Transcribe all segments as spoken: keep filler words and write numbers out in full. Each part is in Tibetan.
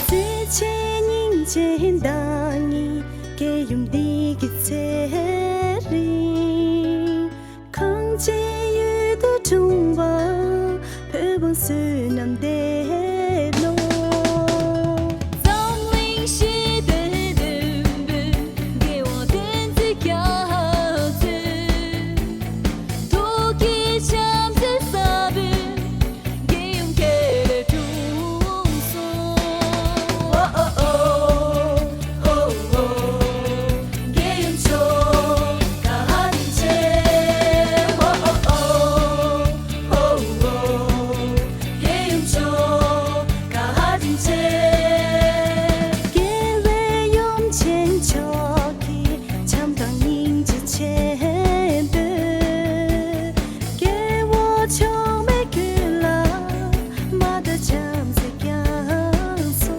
བརྩེ་ཆེན་སྙིང་རྗེའི་བདག་ཉིད་རྒྱལ་ཡུམ་འདི་གི་ཚེ་རིང་། གངས་ཅན་ཡུལ་དུ་འཁྲུངས་པ་བོད་འབངས་བསོད་ནམས་འདེབས་ནོ། འཛམ་གླིང་ཞི་བདེའི་དོན་དུ་དགེ་བ་བསྟན་འཛིན་རྒྱ་མཚོས། ཐུགས་ཀྱི་བྱམས་བརྩེའི་ས་བོན་རྒྱལ་ཡུམ་ཁྱེད་ལས་འཁྲུངས་སོ། རྒྱལ་ཡུམ་མཆོག་བཀའ་དྲིན་ཆེ། རྒྱལ་ཡུམ་མཆོག་བཀའ་དྲིན་ཆེ། རྒྱལ་བའི་ཡུམ་ཆེན་མཆོག་གི་བྱམས་དང་སྙིང་རྗེ་ཆེན་པོས། སྐྱེ་བོ་ཕྱོགས་མེད་ཀུན་ལ་མ་དག་བྱམས་བརྩེ་བསྐྱངས་སོ།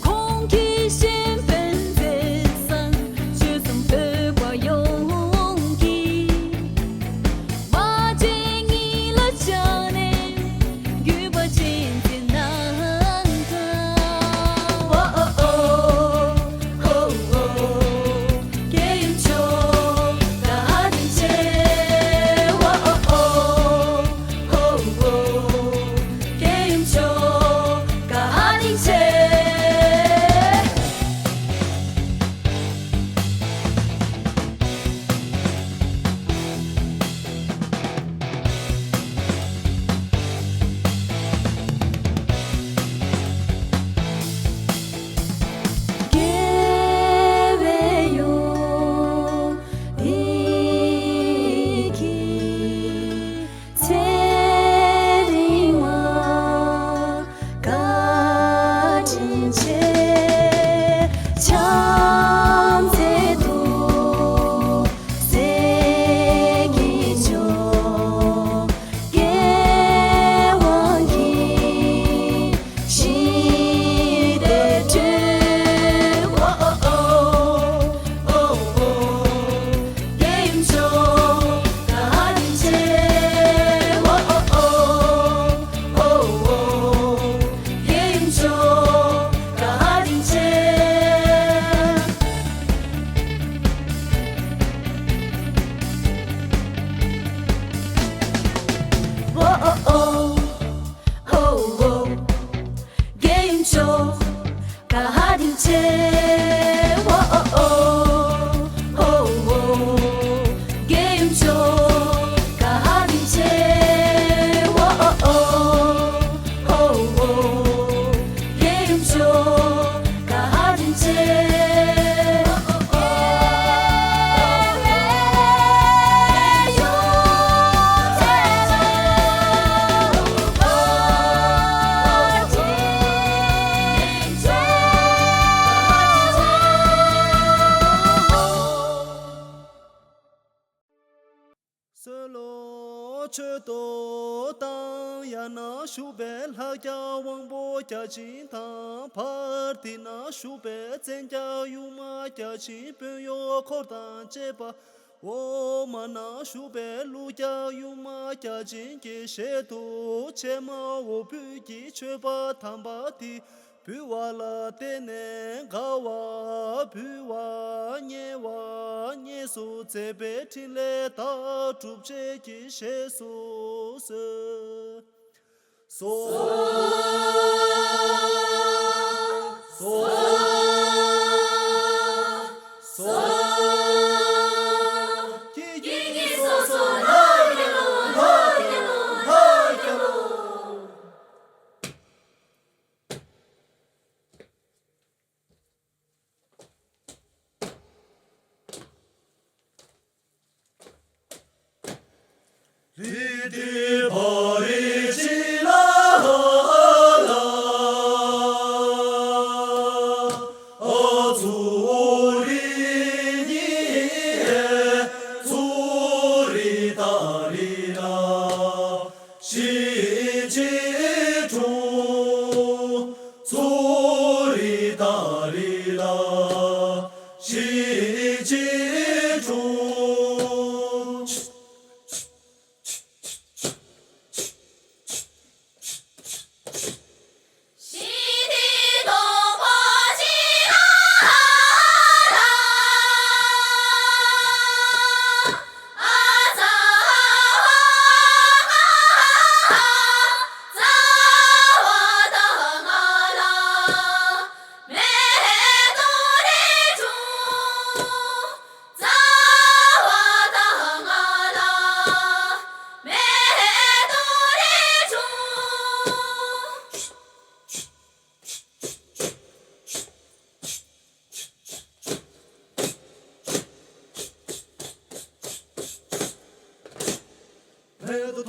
ཁོང་གི་བཞེད་དཔོན་མཛད་བཟང་ཆོས་སྲུང་བོད་པ་ཡོངས་ཀྱིས། བ་ཅན་ཉིད་ལ་བཅངས་ནས་བརྒྱུད་པ་ཅན་དེ་རྣམས་དང་། རྒྱལ་ཡུམ་མཆོག་བཀའ་དྲིན་ཆེ། རྒྱལ་ཡུམ་མཆོག་བཀའ་དྲིན་ཆེ། རྒྱལ་བའི་ཡུམ་འདི་གི་ཚེ་རིང་བ་བཀའ་དྲིན་ཆེ། བྱམས་བརྩེ་ཐུགས་སྲས་ཀྱི་མཆོག་རྒྱལ་དབང་གིས་ཞི་བདེ་སྤྲུལ། རྒྱལ་ཡུམ་མཆོག་བཀའ་དྲིན་ཆེ། རྒྱལ་ཡུམ་མཆོག་བཀའ་དྲིན་ཆེ། རྒྱལ་ཡུམ་མཆོག་བཀའ་དྲིན་ཆེ། རྒྱལ་ཡུམ་མཆོག་བཀའ་དྲིན་ཆེ། རྒྱལ་ཡུམ་མཆོག་བཀའ་དྲིན་ཆེ། གསོལ་ལོ། མཆོད་དོ་དང་། ཡར་ན་བཞུགས་པའི་ལྷ་བརྒྱ་དབང་པོ་བརྒྱ་བྱིན་དང་། བར་དེ་ན་བཞུགས་པའི་བཙན་བརྒྱ་ཡུམ་མ་བརྒྱ་བྱིན་དཔོན་གཡོག་འཁོར་དང་བཅས་པ། འོག་མ་ན་བཞུགས་པའི་ཀླུ་བརྒྱ་ཡུམ་མ་བརྒྱ་བྱིན་གྱི་ཞལ་དུ་ཕྱེ་མ་འོ་ཕུད་ཀྱི་མཆོད་པ་དམ་པ་དེ། འབུལ་བ་ལ་བརྟེན་ནས་དགའ་བ་འབུལ་བ་མཉེས་པ་མཉེས་སུ་མཛད་པའི་ཕྲིན་ལས་དག་སྒྲུབ་བྱེད་ཀྱི་ཞེས་སུ་གསོལ། གསོལ། གསོལ། གསོལ། གསོལ། ཀྱེ་ཀྱེ་སོ་སོ་ལྷ་རྒྱལ་ལོ། ལྷ་རྒྱལ་ལོ། ལྷ་རྒྱལ་ལོ། རི་དེ་བ་རི་ཅི་ལ་ལ།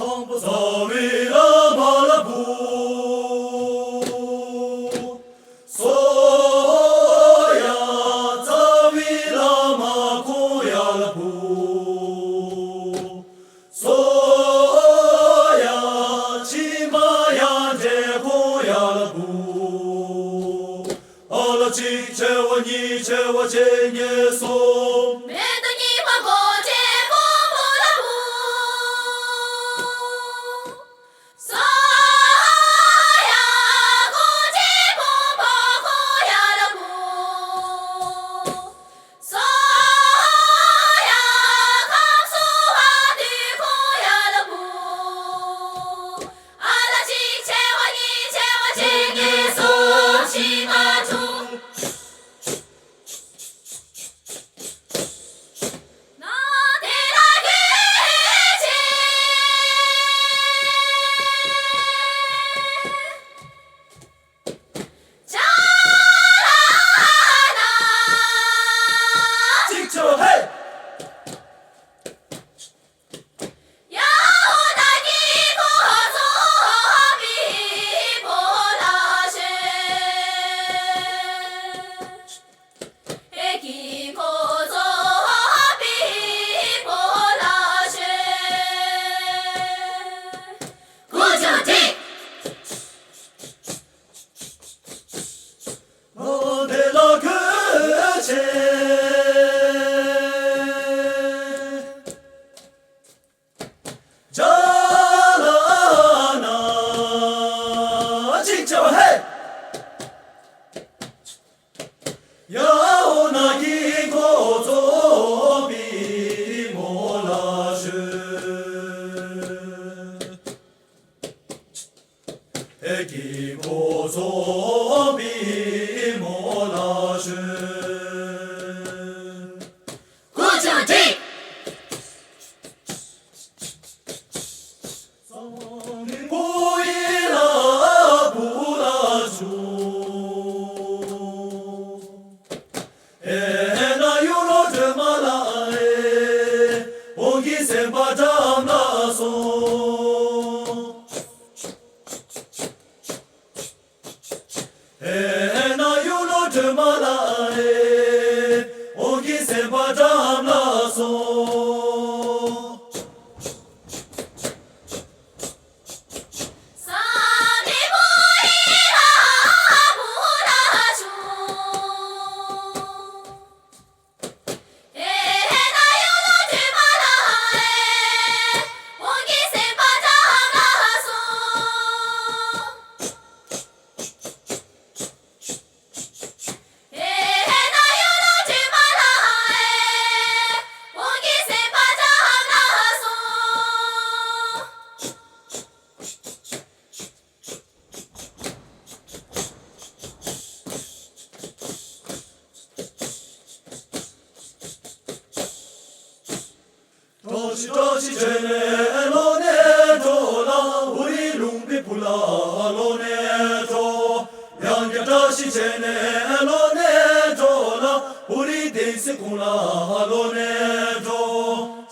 དང་པོ་རྩ་བའི་བླ་མ་ལ་འབུལ། སོ་ཡ་རྩ་བའི་བླ་མ་ཁོང་ཡ་ལ་འབུལ། སོ་ཡ་ཕྱི་མ་ཡ་འདྲེ་ཁོང་ཡ་ལ་འབུལ། ཨ་ལ་གཅིག་ཆེ་བ་གཉིས་ཆེ་བ་གཅིག་གཉིས་གསུམ། མེ་ཏོག་གཉིས་པ་སྒོ་འདྲེ་ཁོང་པོ་ལ་འབུལ། སོ་ཡ་སྒོ་འདྲེ་ཁོང་པོ་ཁོང་ཡ་ལ་འབུལ། སོ་ཡ་ཁམས་གསུམ་བ་དུས་ཁོང་ཡ་ལ་འབུལ། ཨ་ལ་གཅིག་ཆེ་བ་གཉིས་ཆེ་བ་གཅིག་གཉིས་གསུམ་བཞི་ལྔ་དྲུག་ན་དེ་ལ་གུས་བྱས། ཅ་ལ་ན། གཅིག་ཆོ་ཧེ། ཡ་ཧོ་ད་གི་ཁོ་ཚོ་བི་བོ་ལ་ཤེ། ཧེ་གི་ཁོ་ཚོ་བི་བོ་ལ་ཤེ། ཀུ་ཅོ་ཏི། ང་དེ་ལ་གུས་བྱས། ཅ་ལ་ན། གཅིག་ཆ་བ་ཧེ། ཡ་ཧོ་ན་གི་ཁོ་ཚོ་བི་མོ་ལ་ཤོད། ཨེ་ཀི་ཁོ་ཚོ་བི་མོ་ལ་ཤོད། ཀུ་ཅོ་ཏི། སང་རིང་བུ་ཡི་ལ་བུ་ལ་ཆུ། ཨེ་ན་ཡུ་རོ་དྲོད་མ་ལ་ཨེ། འོང་གི་སེམས་པ་འགྲམ་ལ་སོང་། ཨེ་ན་ཡུ་རོ་དྲོད་མ་ལ་ཨེ། འོང་གི་སེམས་པ་འགྲམ་ལ་སོང་། བཀྲ་ཤིས་བཀྲ་ཤིས་བྱས་ནས་ལོ་ནས་འགྲོ་ལ། ཨུ་རི་ལུང་པའི་བུ་ལ་ལོ་ནས་འགྲོ། ཡང་བསྐྱར་བཀྲ་ཤིས་བྱས་ནས་ལོ་ནས་འགྲོ་ལ། ཨུ་རི་བསྟན་སྲིད་ཁོང་ལ་ལོ་ནས་འགྲོ།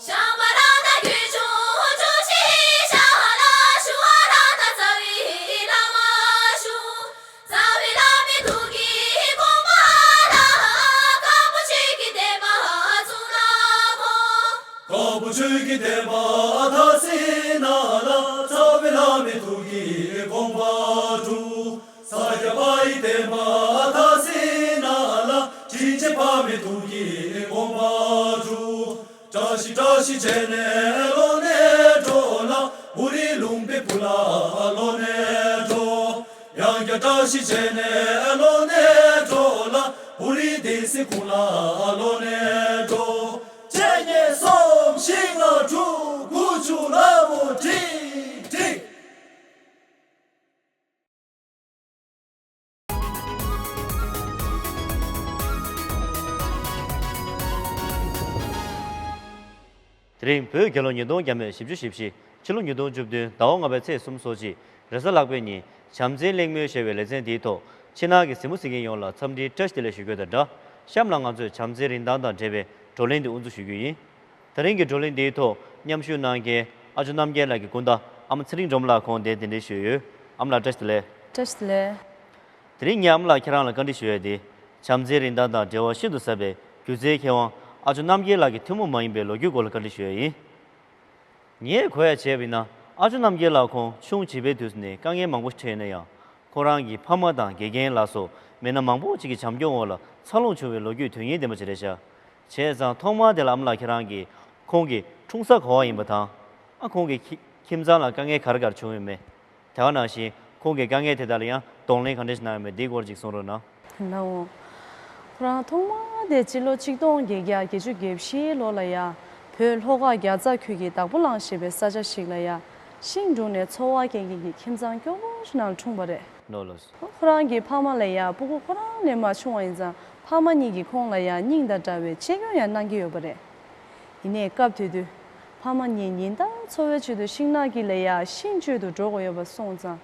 ཤམ་བྷ་ལ་དང་རྒྱུད་ཆུང་ཆུང་ཞིག་ཤ་ལ་ཞུ་བ་ར་ད་རྩ་བའི་བླ་མ་ཞུ། རྩ་བའི་བླ་མའི་ཐུགས་ཀྱི་དགོངས་པ་ལ། དཀར་པོ་ཆོས་ཀྱི་བསྟན་པ་བཙུགས་ན་ཁོ། དཀར་པོ་ཆོས་ཀྱི་བསྟན་པ་དར་སྲིད་ན་ལ། རྩ་བའི་བླ་མའི་ཐུགས་ཀྱི་དགོངས་པ་འགྲུབ། ས་སྐྱ་པ་ཡི་བསྟན་པ་དར་སྲིད་ན་ལ། དྲིན་ཅན་ཕ་མའི་ཐུགས་ཀྱི་དགོངས་པ་འགྲུབ། བཀྲ་ཤིས་བཀྲ་ཤིས་བྱས་ནས་ལོ་ནས་འགྲོ་ལ། ཨུ་རི་ལུང་པའི་བུ་ལ་ལོ་ནས་འགྲོ། ཡང་བསྐྱར་བཀྲ་ཤིས་བྱས་ནས་ལོ་ནས་འགྲོ་ལ། ཨུ་རི་བསྟན་སྲིད་ཁོང་ལ་ལོ་ནས་འགྲོ། གཅིག་གཉིས་གསུམ་བཞི་ལྔ་དྲུག་དགུ་བཅུ་ལ་མོ་ཀྲིག་ཀྲིག། དེ་རིང་བོད་རྒྱལ་ལོ་ཉིས་སྟོང་བརྒྱ་མེད་བཞི་བཅུ་ཞེ་བཞི། ཕྱི་ལོ་ཉིས་སྟོང་བཅུ་བདུན་ཟླ་བ་ལྔ་པའི་ཚེས་སོ་གཅིག་རེས་གཟའ་ལྷག་པའི་ཉིན་བྱམས་བརྩེའི་གླེང་མོལ་ཞེས་པའི་ལེ་ཚན་འདིའི་ཐོག་ཕྱི་ནང་གི་གཟིགས་མོ་གཟིགས་མཁན་ཡོངས་ལ་འཚམས་འདྲིའི་བཀྲ་ཤིས་བདེ་ལེགས་ཞུ་རྒྱུ་དང་སྦྲགས། གཤམ་ལ་ང་ཚོས་བྱམས་བརྩེའི་རིན་ཐང་དང་འབྲེལ་བའི་བགྲོ་གླེང་འདི་དབུ་འཛུགས་ཞུ་རྒྱུ་ཡིན། དེ་རིང་གི་བགྲོ་གླེང་འདིའི་ཐོག་མཉམ་ཞུགས་གནང་མཁན་ ཨ་ཅོ་རྣམ་རྒྱལ་ལགས་ཀྱི་སྐུ་ཟླ་ཨ་མ་ཚེ་རིང་སྒྲོལ་མ་ལགས་ཁོང་དེ་གདན་འདྲེན་ཞུས་ཡོད། ཨ་མ་ལགས་བཀྲ་ཤིས་བདེ་ལེགས། བཀྲ་ཤིས་བདེ་ལེགས། དེ་རིང་ངས་ཨ་མ་ལགས་ཁྱེད་རང་ལ་བཀའ་འདྲི་ཞུ་ཡས་དེ། བྱམས་བརྩེའི་རིན་ཐང་དང་འབྲེལ་བ་ཤིན་ཏུ་ཟབ་པའི་སྒྱུ་རྩལ་མཁས་དབང་ཨ་ཅོ་རྣམ་རྒྱལ་ལགས་ཀྱི་ཐུན་མོང་མ་ཡིན་པའི་ལོ་རྒྱུས་སྐོར་ལ་བཀའ་འདྲི་ཞུ་ཡས་ཡིན། ངས་གོ་ཡ་བྱས་པ་ཡིན་ན། ཨ་ཅོ་རྣམ་རྒྱལ་ལགས་ཁོང་ཆུང་བྱིས་པའི་དུས་སུ་ནས་དཀའ་ངལ་མང་པོ་འཕྲད་ཡོད་ན་ཡང་། ཁོ་རང་གི་ཕ་མ་དང་དགེ་རྒན་ལ་སོགས་མི་སྣ་མང་པོ་ཅིག་གི་བྱམས་སྐྱོང་འོག་ལ་འཚར་ལོངས་བྱུང་བའི་ལོ་རྒྱུས་དོན་སྙིང་ལྡན་པ་ཅིག་རེད་ཤག་བྱས་ཙང་ཐོག་མར་དེ་ལ་ཨ་མ་ལགས་ཁྱེད་རང་གིས་ཁོང་གི་འཁྲུངས་ས་ག་པར་ཡིན་པ་དང་། ཨ་ཁོང་གི་ཁྱི- ཁྱིམ་ཚང་ལ་དཀའ་ངལ་ག་རེ་ག་རེ་བྱུང་ཡོད་མེད། དེ་ག་ནང་བཞིན་ཁོང་གི་དཀའ་ངལ་དེ་དག་ལ་ཡང་གདོང་ལེན་ག་འདྲ་ཞིག་གནང་ཡོད་མེད། འདིའི་སྐོར་ཅིག་གསུང་རོགས་གནང་། ལགས་འོང་། ཁོ་རང་ཐོག་མ་དེ་སྤྱི་ལོ་ཆིག་སྟོང་བརྒྱད་བརྒྱ་བརྒྱད་ཅུ་གྱ་བཞིའི་ལོ་ལ་ཡ། བོད་ལྷོ་ཁ་རྒྱ་ཚ་ཁུལ་གྱི་དྭགས་པོ་གླང་ཞེས་པའི་ས་ཆ་ཞིག་ལ་ཡ། ཤིང་དྲུང་ནས་འཚོ་བ་སྐྱེལ་མཁན་གྱི་ཁྱིམ་ཚང་སྐྱོ་པོ་ཞིག་ནང་ལ་འཁྲུངས་པ་རེད། ལགས་ལགས། ཁོ་རང་གི་ཕ་མ་ལ་ཡ་སྤུ་གུ་ཁོ་རང་ལས་མ་ཆུང་བ་ཡིན་ཙང་། ཕ་མ་གཉིས་ཀྱིས་ཁོང་ལ་ཡ་སྙིང་དང་འདྲ་བའི་གཅེས་སྐྱོང་ཡང་གནང་གི་ཡོད་པ་རེད། ཡིན་ནའི་སྐབས་དེ་དུས། ཕ་མ་གཉིས་ཉིན་ལྟར་འཚོ་བའི་ཆེད་དུ་ཤིང་ནགས་དཀྱིལ་ལ་ཡ་ཤིང་གཅོད་དུ་འགྲོ་དགོས་ཡོད་པ་སོང་ཙང་།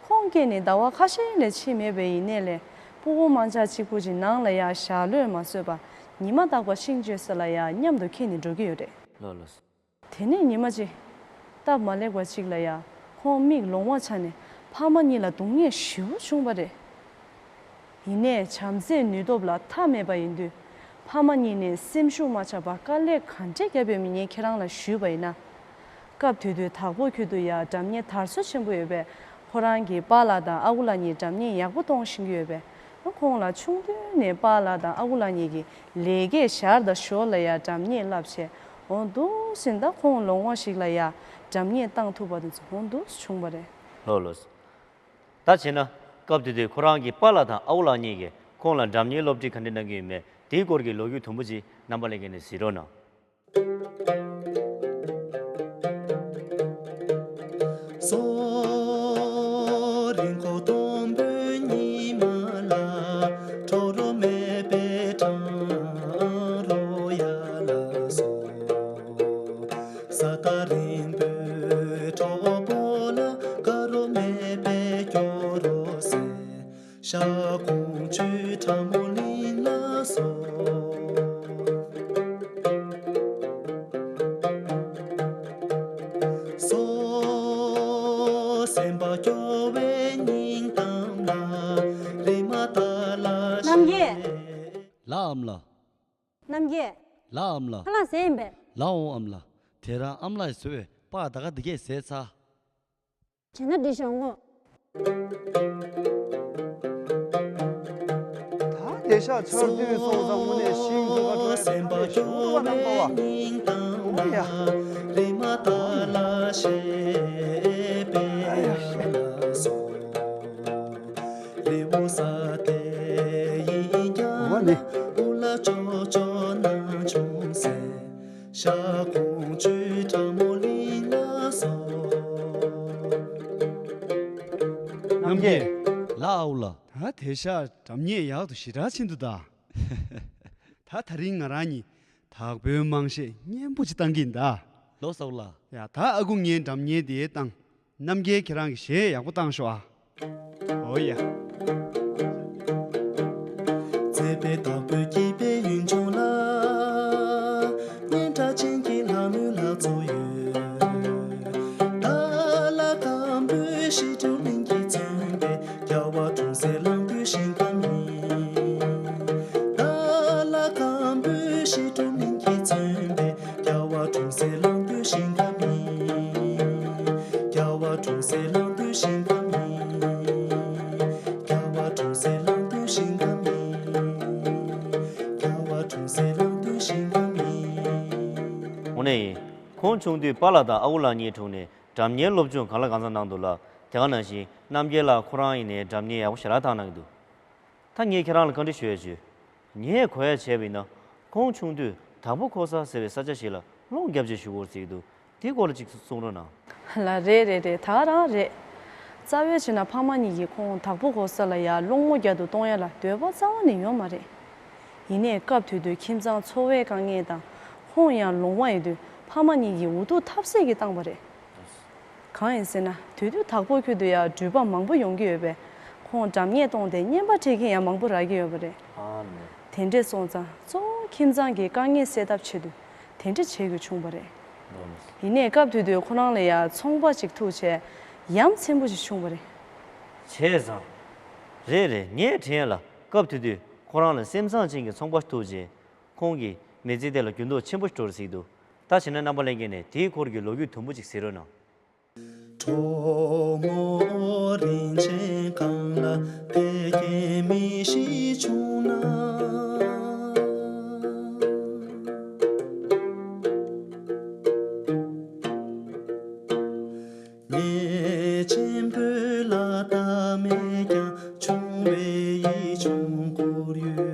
ཁོང་སྐྱེས་ནས་ཟླ་བ་ཁ་ཤས་ལས་ཕྱིན་མེད་པ་ཡིན་ནའི་ལས། སྤུ་གུ་དམར་ཆ་གཅིག་པུ་ཅིག་ནང་ལ་ཡ་ཞག་ལོས་མ་བཟོད་པར་ཉི་མ་རྟག་པར་ཤིང་གཅོད་ས་ལ་ཡ་མཉམ་དུ་འཁྱེར་ནས་འགྲོ་གི་ཡོད་རེད། ལགས་ལགས། དེ་ནས་ཉི་མ་གཅིག་སྟབས་མ་ལེགས་པ་ཅིག་ལ་ཡ། ཁོང་མིག་ལོང་བ་ཆགས་ནས་ཕ་མ་གཉིས་ལ་སྡུག་བསྔལ་ཞེ་པོ་བྱུང་བ་རེད། ཡིན་ནའི་བྱམས་བརྩེའི་ནུས་སྟོབས་ལ་མཐའ་མེད་པ་ཡིན་དུས། ཕ་མ་གཉིས་ནས་སེམས་ཤུགས་མ་ཆག་པར་དཀའ་ལས་ག་འདྲས་བརྒྱབ་ཡོད་མེད་ངས་ཁྱེད་རང་ལ་ཞུས་པ་ཡིན་ན། སྐབས་དེ་དུས་དྭགས་པོ་ཁུལ་དུ་ཡ་འགྲམ་ཉེ་དར་སྲོལ་ཆེན་པོ་ཡོད་པས། ཁོ་རང་གི་པཱ་ལགས་དང་ཨ་ཁུ་ལགས་གཉིས་འགྲམ་ཉེ་ཡག་པོ་གཏོང་ཤེས་ཀྱི་ཡོད་པས། ཁོང་ལ་ཆུང་དུས་ནས་པཱ་ལགས་དང་ཨ་ཁུ་ལགས་གཉིས་ཀྱིས་ལས་ཀའི་ཞར་དང་ཞོར་ལ་ཡ་འགྲམ་ཉེ་བསླབ་བྱས། འོ་འདུག་སེ་ད་ཁོང་ལོང་བ་ཞིག་ལ་ཡ་འགྲམ་ཉེ་བཏང་ཐུབ་པ་དེ་ཚོ་འོ་འདུག་སེ་བྱུང་བ་རེད། ལགས་ལགས། ད་བྱས་ན་སྐབས་དེ་དུས་ཁོ་རང་གི་པཱ་ལགས་དང་ཨ་ཁུ་ལགས་གཉིས་ཀྱིས་ཁོང་ལ་འགྲམ་ཉེའི་སློབ་ཁྲིད་ག་འདྲ་གནང་གི་ཡོད་མེད། དེའི་སྐོར་གྱི་ལོ་རྒྱུས་དུམ་བུ་ཅིག་རྣམ་པ་ལྷན་རྒྱས་ནས་གཟིགས་རོགས་གནང་། རྣམ་རྒྱལ། ལགས་ཨ་མ་ལགས། རྣམ་རྒྱལ། ལགས་ཨ་མ་ལགས། ཁ་ལག་ཟས་ཡིན་པས། ལགས་འོང་ཨ་མ་ལགས། དེ་རིང་ཨ་མ་ལགས་ཀྱིས་བཟོས་པའི་སྤགས་ད་ག་འདི་གས་ཟས་ཚར། བྱས་ན་འགྲིག་ཤག་ངོ་། ད་དེ་ཤག་ཆར་དུས་སོང་ཙང་དངོས་གནས་ཤིང་དུ་ཁ་འགྲོ་ཡ་དེ་ཁ་ལས་ཞེ་པོ་བ་ནམ་པ་བ། འོ་ཡ། ཨ་ཡ་ཤེ། འོ་ནི། རྣམ་རྒྱལ། ལགས་ཨ་ཁུ་ལགས། ད་དེ་ཤག་འགྲམ་ཉེ་ཡག་ཏུ་ཞེ་དྲག་ཕྱིན་འདུག་ད། ད་ད་རིང་ང་རང་གཉིས་དྭགས་པོའི་དམངས་གཞས་སྙན་པོ་ཅིག་བཏང་གི་ཡིན་ད། ལགས་སོ་ཨ་ཁུ་ལགས། ཡ་ད་ཨ་ཁུ་ངའི་འགྲམ་ཉེ་དེ་བཏང་། རྣམ་རྒྱལ་ཁྱེད་རང་གི་གཞས་ཡག་པོ་བཏང་ཤོག་ཨ། འོ་ཡ། དངོས་གནས་ཡིན། ཁོང་ཆུང་དུས་པཱ་ལགས་དང་ཨ་ཁུ་ལགས་གཉིས་དྲུང་ནས་སྒྲ་སྙན་སློབ་སྦྱོང་གང་ལ་གང་འཚམ་གནང་འདུག་ལ། དེ་ག་ནང་བཞིན་རྣམ་རྒྱལ་ལགས་ཁོ་རང་ཡིན་ནའི་སྒྲ་སྙན་ཡག་པོ་ཞེ་དྲག་བཏང་གནང་གི་འདུག་ད་ངས་ཁྱེད་རང་ལ་བཀའ་འདྲི་ཞུ་ཡ་བྱོས། ངས་གོ་ཡ་བྱས་པ་ཡིན་ན། ཁོང་ཆུང་དུས་དྭགས་པོ་ཁོ་ས་ཟེར་བའི་ས་ཆ་ཞིག་ལ་སློང་རྒྱབ་ཅེས་ཞུ་དགོས་ཟེར་གྱི་འདུག་དེའི་སྐོར་ལ་ཅིག་གསུང་རོགས་གནང་། ལགས་རེད་རེད་རེད། ད་ག་རང་རེད། རྩ་བའི་ཆ་ནས་ཕ་མ་གཉིས་ཀྱིས་ཁོང་དྭགས་པོ་ཁོ་ས་ལ་ཡ་སློང་མོ་རྒྱག་ཏུ་གཏོང་ཡ་ལ་འདོད་པ་རྩ་བ་ནས་ཡོད་མ་རེད། ཡིན་ནའི་སྐབས་དེ་དུས་ཁྱིམ་ཚང་འཚོ་བའི་དཀའ་ངལ་དང་། ཁོང་ཡང་ལོང་བ་ཡིན་དུས་ཕ་མ་གཉིས་ཀྱིས་འུ་ཐུག་ཐབས་ཟད་ཀྱིས་བཏང་བ་རེད། གང་ཡིན་ཟེར་ན་དེ་དུས་དྭགས་པོ་ཁུལ་དུ་ཡང་འགྲུལ་པ་མང་པོ་ཡོང་གི་ཡོད་པས། ཁོང་སྒྲ་སྙན་བཏང་སྟེ་རྔན་པ་སྤྲད་མཁན་ཡང་མང་པོ་རག་གི་ཡོད་པ་རེད། ཨ་ནི། དེ་འདྲས་སོང་ཙང་གཙོ་བོ་ཁྱིམ་ཚང་གི་དཀའ་ངལ་སེལ་ཐབས་ཆེད་དུ་དེ་འདྲས་བྱེད་དགོས་བྱུང་བ་རེད། ཡིན་ནའི་སྐབས་དེ་དུས་ཁོ་རང་ལ་ཡ་ཚོང་པ་ཅིག་ཐུག་བྱས་ཡ་མཚན་པོ་ཞིག་བྱུང་བ་རེད། བྱས་ཙང་། རེད་རེད། ངས་དྲན་ཡ་ལ་སྐབས་དེ་དུས་ཁོ་རང་ལ་སེམས་བཟང་ཅན་གྱི་ཚོང་པ་ཐུག་རྗེས་ཁོང་གི་མི་ཚེ་དེ་ལ་འགྱུར་ལྡོག་ཆེན་པོ་ཞིག་འགྲོ་རེད་ཟེར་གྱི་འདུག་ད་བྱས་ན་རྣམ་པ་ལྷན་རྒྱས་ནས་དེའི་སྐོར་གྱི་ལོ་རྒྱུས་དུམ་བུ་ཅིག་གཟིགས་རོགས་གནང་། གྲོགས་མོ་རིན་ཆེན་གང་ལ་ཕལ་སྐད་མི་ཤེས་བྱུང་ན། ཉེས་ཆེན་པོའི་ལ་བལྟ་མེད་ཀྱང་ཆུང་བའི་ཡིད་བྱུང་བསྐུར་ཡོད།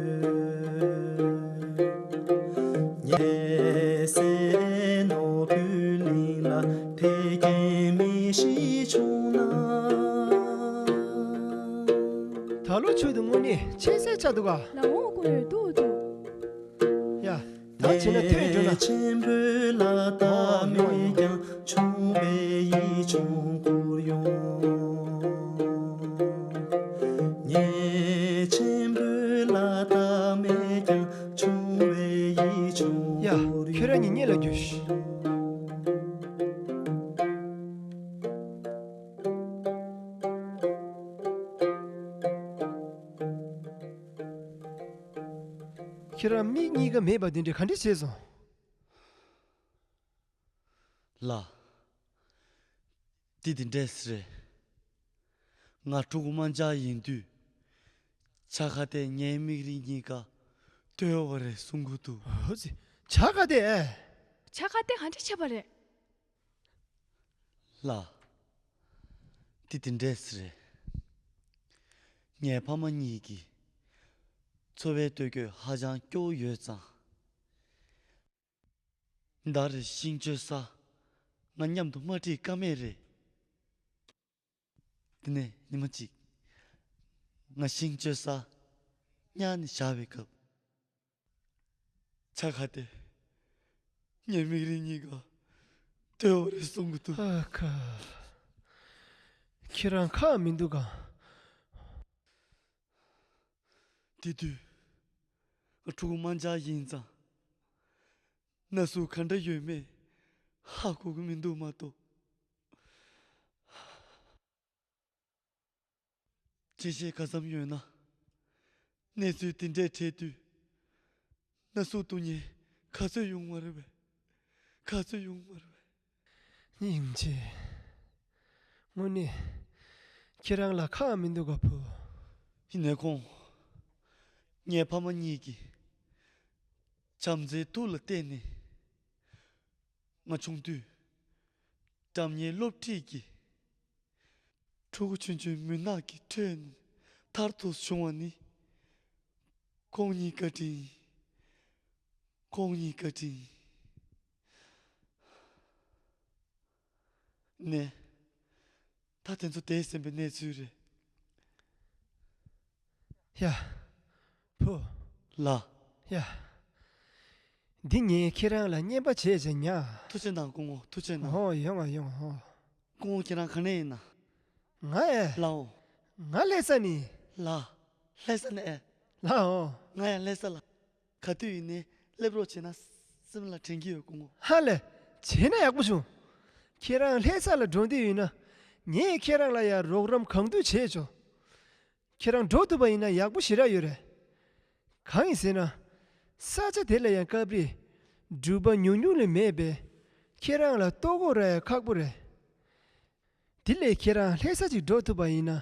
ཉེ་སྲས་ནོར་བུའི་གླིང་ལ་ཕལ་སྐད་མི་ཤེས་བྱུང་ན། ད་ལོ་ཆུ་དུ་དངོས་གནས་ཆེ་སའི་ཆ་འདུག་ག་ལ་འོང་དགོས་ཡོད་འདུག་འདུག་ཡ། ད་བྱས་ན་ཐོན་འགྲོ་ན། ཆེན་པོའི་ལ་བལྟ་མེད་ཀྱང་ཆུང་བའི་ཡིད་བྱུང་བསྐུར་ཡོང་། ཉེ་ཆེན་པོའི་ལ་བལྟ་མེད་ཀྱང་ཆུང་བའི་ཡིད་བྱུང་ཡ། བསྐུར་ཁྱོད་རང་ཡོང་། གཉིད་ལ་རྒྱུ་ཤི། ཁྱེད་རང་མིག་གཉིས་ཀ་མེད་པ་དེ་འདྲས་ག་འདྲས་བྱས་སོང་། ལགས། འདི་དེ་འདྲས་རེད། ང་ཕྲུ་གུ་དམར་འབྱར་ཡིན་དུས། ཇ་ཁ་དེ་ངའི་མིག་རིལ་གཉིས་ཀ་ལྟོས་བ་རེད་གསུང་གི་འདུག་འོ་ཙི། ཇ་ཁ་དེ། ཇ་ཁ་དེ་ག་འདྲས་བྱས་པ་རེད། ལགས། འདི་དེ་འདྲས་རེད། ངའི་ཕ་མ་གཉིས་ཀྱི་འཚོ་བའི་སྟོད་གོས་ཧ་ཅང་སྐྱོ་བོ་ཡོད་ཙང་། ཟླ་རེར་ཤིང་གཅོད་ས་ང་མཉམ་དུ་མ་ཁྲིད་ཀ་མེད་རེད། དེ་ནས་ཉི་མ་གཅིག་ང་ཤིང་གཅོད་ས་གཉའ་ནས་བཞག་པའི་སྐབས། ཇ་ཁ་དེ་ངའི་མིག་རིལ་གཉིས་ཀ་ལྟོས་བ་རེད་གསུང་གི་འདུག་ཨ་ཁ། ཁྱེད་རང་ཁག་མི་འདུག་ག་དེ་དུས་ང་ཕྲུ་གུ་དམར་འབྱར་ཡིན་ཙང་། ན་ཟུག་ག་འདྲ་ཡོད་མེད་ཧ་གོ་གི་མི་འདུག་མ་གཏོགས། ཅི་བྱེད་ག་ཙམ་ཡོད་ན། གནས་ཚུལ་དེ་འདྲས་འཕྲད་དུས། ན་ཟུག་སྡུག་བསྔལ་ག་ཚོད་ཡོང་བ་རེད་པས། ག་ཚོད་ཡོང་བ་རེད་པས། སྙིང་རྗེ། དངོས་གནས་ཁྱེད་རང་ལ་ཁག་མི་འདུག་ག་བུ། ཡིན་ནའི་ཁོང་། ངའི་ཕ་མ་གཉིས་ཀྱི་བྱམས་བརྩེའི་ཐུགས་ལ་བརྟེན་ནས། ང་ཆུང་དུས་འགྲམ་ཉེའི་སློབ་ཁྲིད་ཀྱི་ཕྲུ་གུ་ཆུང་ཆུང་མུན་ནག་གི་ཁྲོད་ནས་ཐར་ཐུབ་བྱུང་བ་ནི་ཁོང་ཉིད་བཀའ་དྲིན་ཡིན། ཁོང་ཉིད་བཀའ་དྲིན་ཡིན། ནས། ད་དེ་ཚོ་དེས་ཟིན་པའི་གནས་ཚུལ་རེད། ཡ། བུ། ལགས། ཡ། འདི་ངས་ཁྱེད་རང་ལ་རྔན་པ་བྱས་བྱས་ཉར། ཐུགས་རྗེ་གནང་སྐུ་ངོ་ཐུགས་རྗེ་གནང་། ཨོ་ཡོང་ང་ཡོང་ང་ཨོ། སྐུ་ངོ་ཁྱེད་རང་ག་ནས་ཡིན་ན། ང་ཨེ། ལགས་འོ། ང་ལྷ་ས་ནས། ལགས། ལྷ་ས་ནས་ཨེ། ལགས་འོ། ང་ཡང་ལྷ་ས་ལ། ག་དུས་ཡིན་ནའི་སླེབས་རོགས་བྱས་ན་སེམས་ལ་དྲན་གྱི་ཡོད་སྐུ་ངོ། ཧ་ལས། བྱས་ན་ཡག་པོ་བྱུང་། ཁྱེད་རང་ལྷ་ས་ལ་འགྲོ་འདོད་ཡོད་ན། ངས་ཁྱེད་རང་ལ་ཡང་རོགས་རམ་གང་ཐུབ་བྱས་ཆོག་ཁྱེད་རང་འགྲོ་ཐུབ་པ་ཡིན་ན་ཡག་པོ་ཞེ་དྲག་ཡོད་རེད། གང་ཡིན་ཟེར་ན། ས་ཆ་དེ་ལ་ཡང་སྐབས་རེ་འགྲུལ་པ་ཉུང་ཉུང་ལས་མེད་པས། ཁྱེད་རང་ལ་ལྟོ་གོས་རག་ཡ་ཁག་པོ་རེད། དེ་ལས་ཁྱེད་རང་ལྷ་ས་ཅིག་འགྲོ་ཐུབ་པ་ཡིན་ན།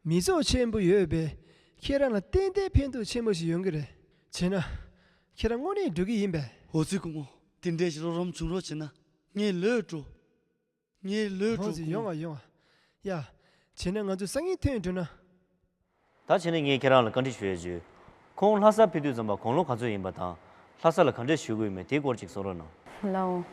མི་ཚོགས་ཆེན་པོ་ཡོད་པས། ཁྱེད་རང་ལ་ཏན་ཏན་ཕན་ཐོགས་ཆེན་པོ་ཞིག་ཡོང་གི་རེད། བྱས་ན། ཁྱེད་རང་དངོས་གནས་འགྲོ་གི་ཡིན་པས། འོ་ཙི་སྐུ་ངོ། དེ་འདྲའི་རོགས་རམ་བྱུང་རོགས་བྱས་ན་ངས་ལོས་འགྲོ། ངས་ལོས་འགྲོ། ཧོ་ཙི་སྐུ་ཡོང་ངོ་། ང་ཡོང་ང་། ཡ། བྱས་ན་ང་ཚོ་སང་ཉིན་ཐོན་འགྲོ་ན། ད་བྱས་ན་ངས་ཁྱེད་རང་ལ་བཀའ་འདྲི་ཞུ་ཡ་བྱོས། ཁོང་ལྷ་ས་ཕེབས་དུས་ཙམ་པ་དགུང་ལོ་ག་ཚོད་ཡིན་པ་དང་། ལྷ་ས་ལ་ག་འདྲས་བཞུགས་ཀྱི་ཡོད་མེད་དེའི་སྐོར་ཅིག་གསུང་རོགས་གནང་། ལགས་འོང་།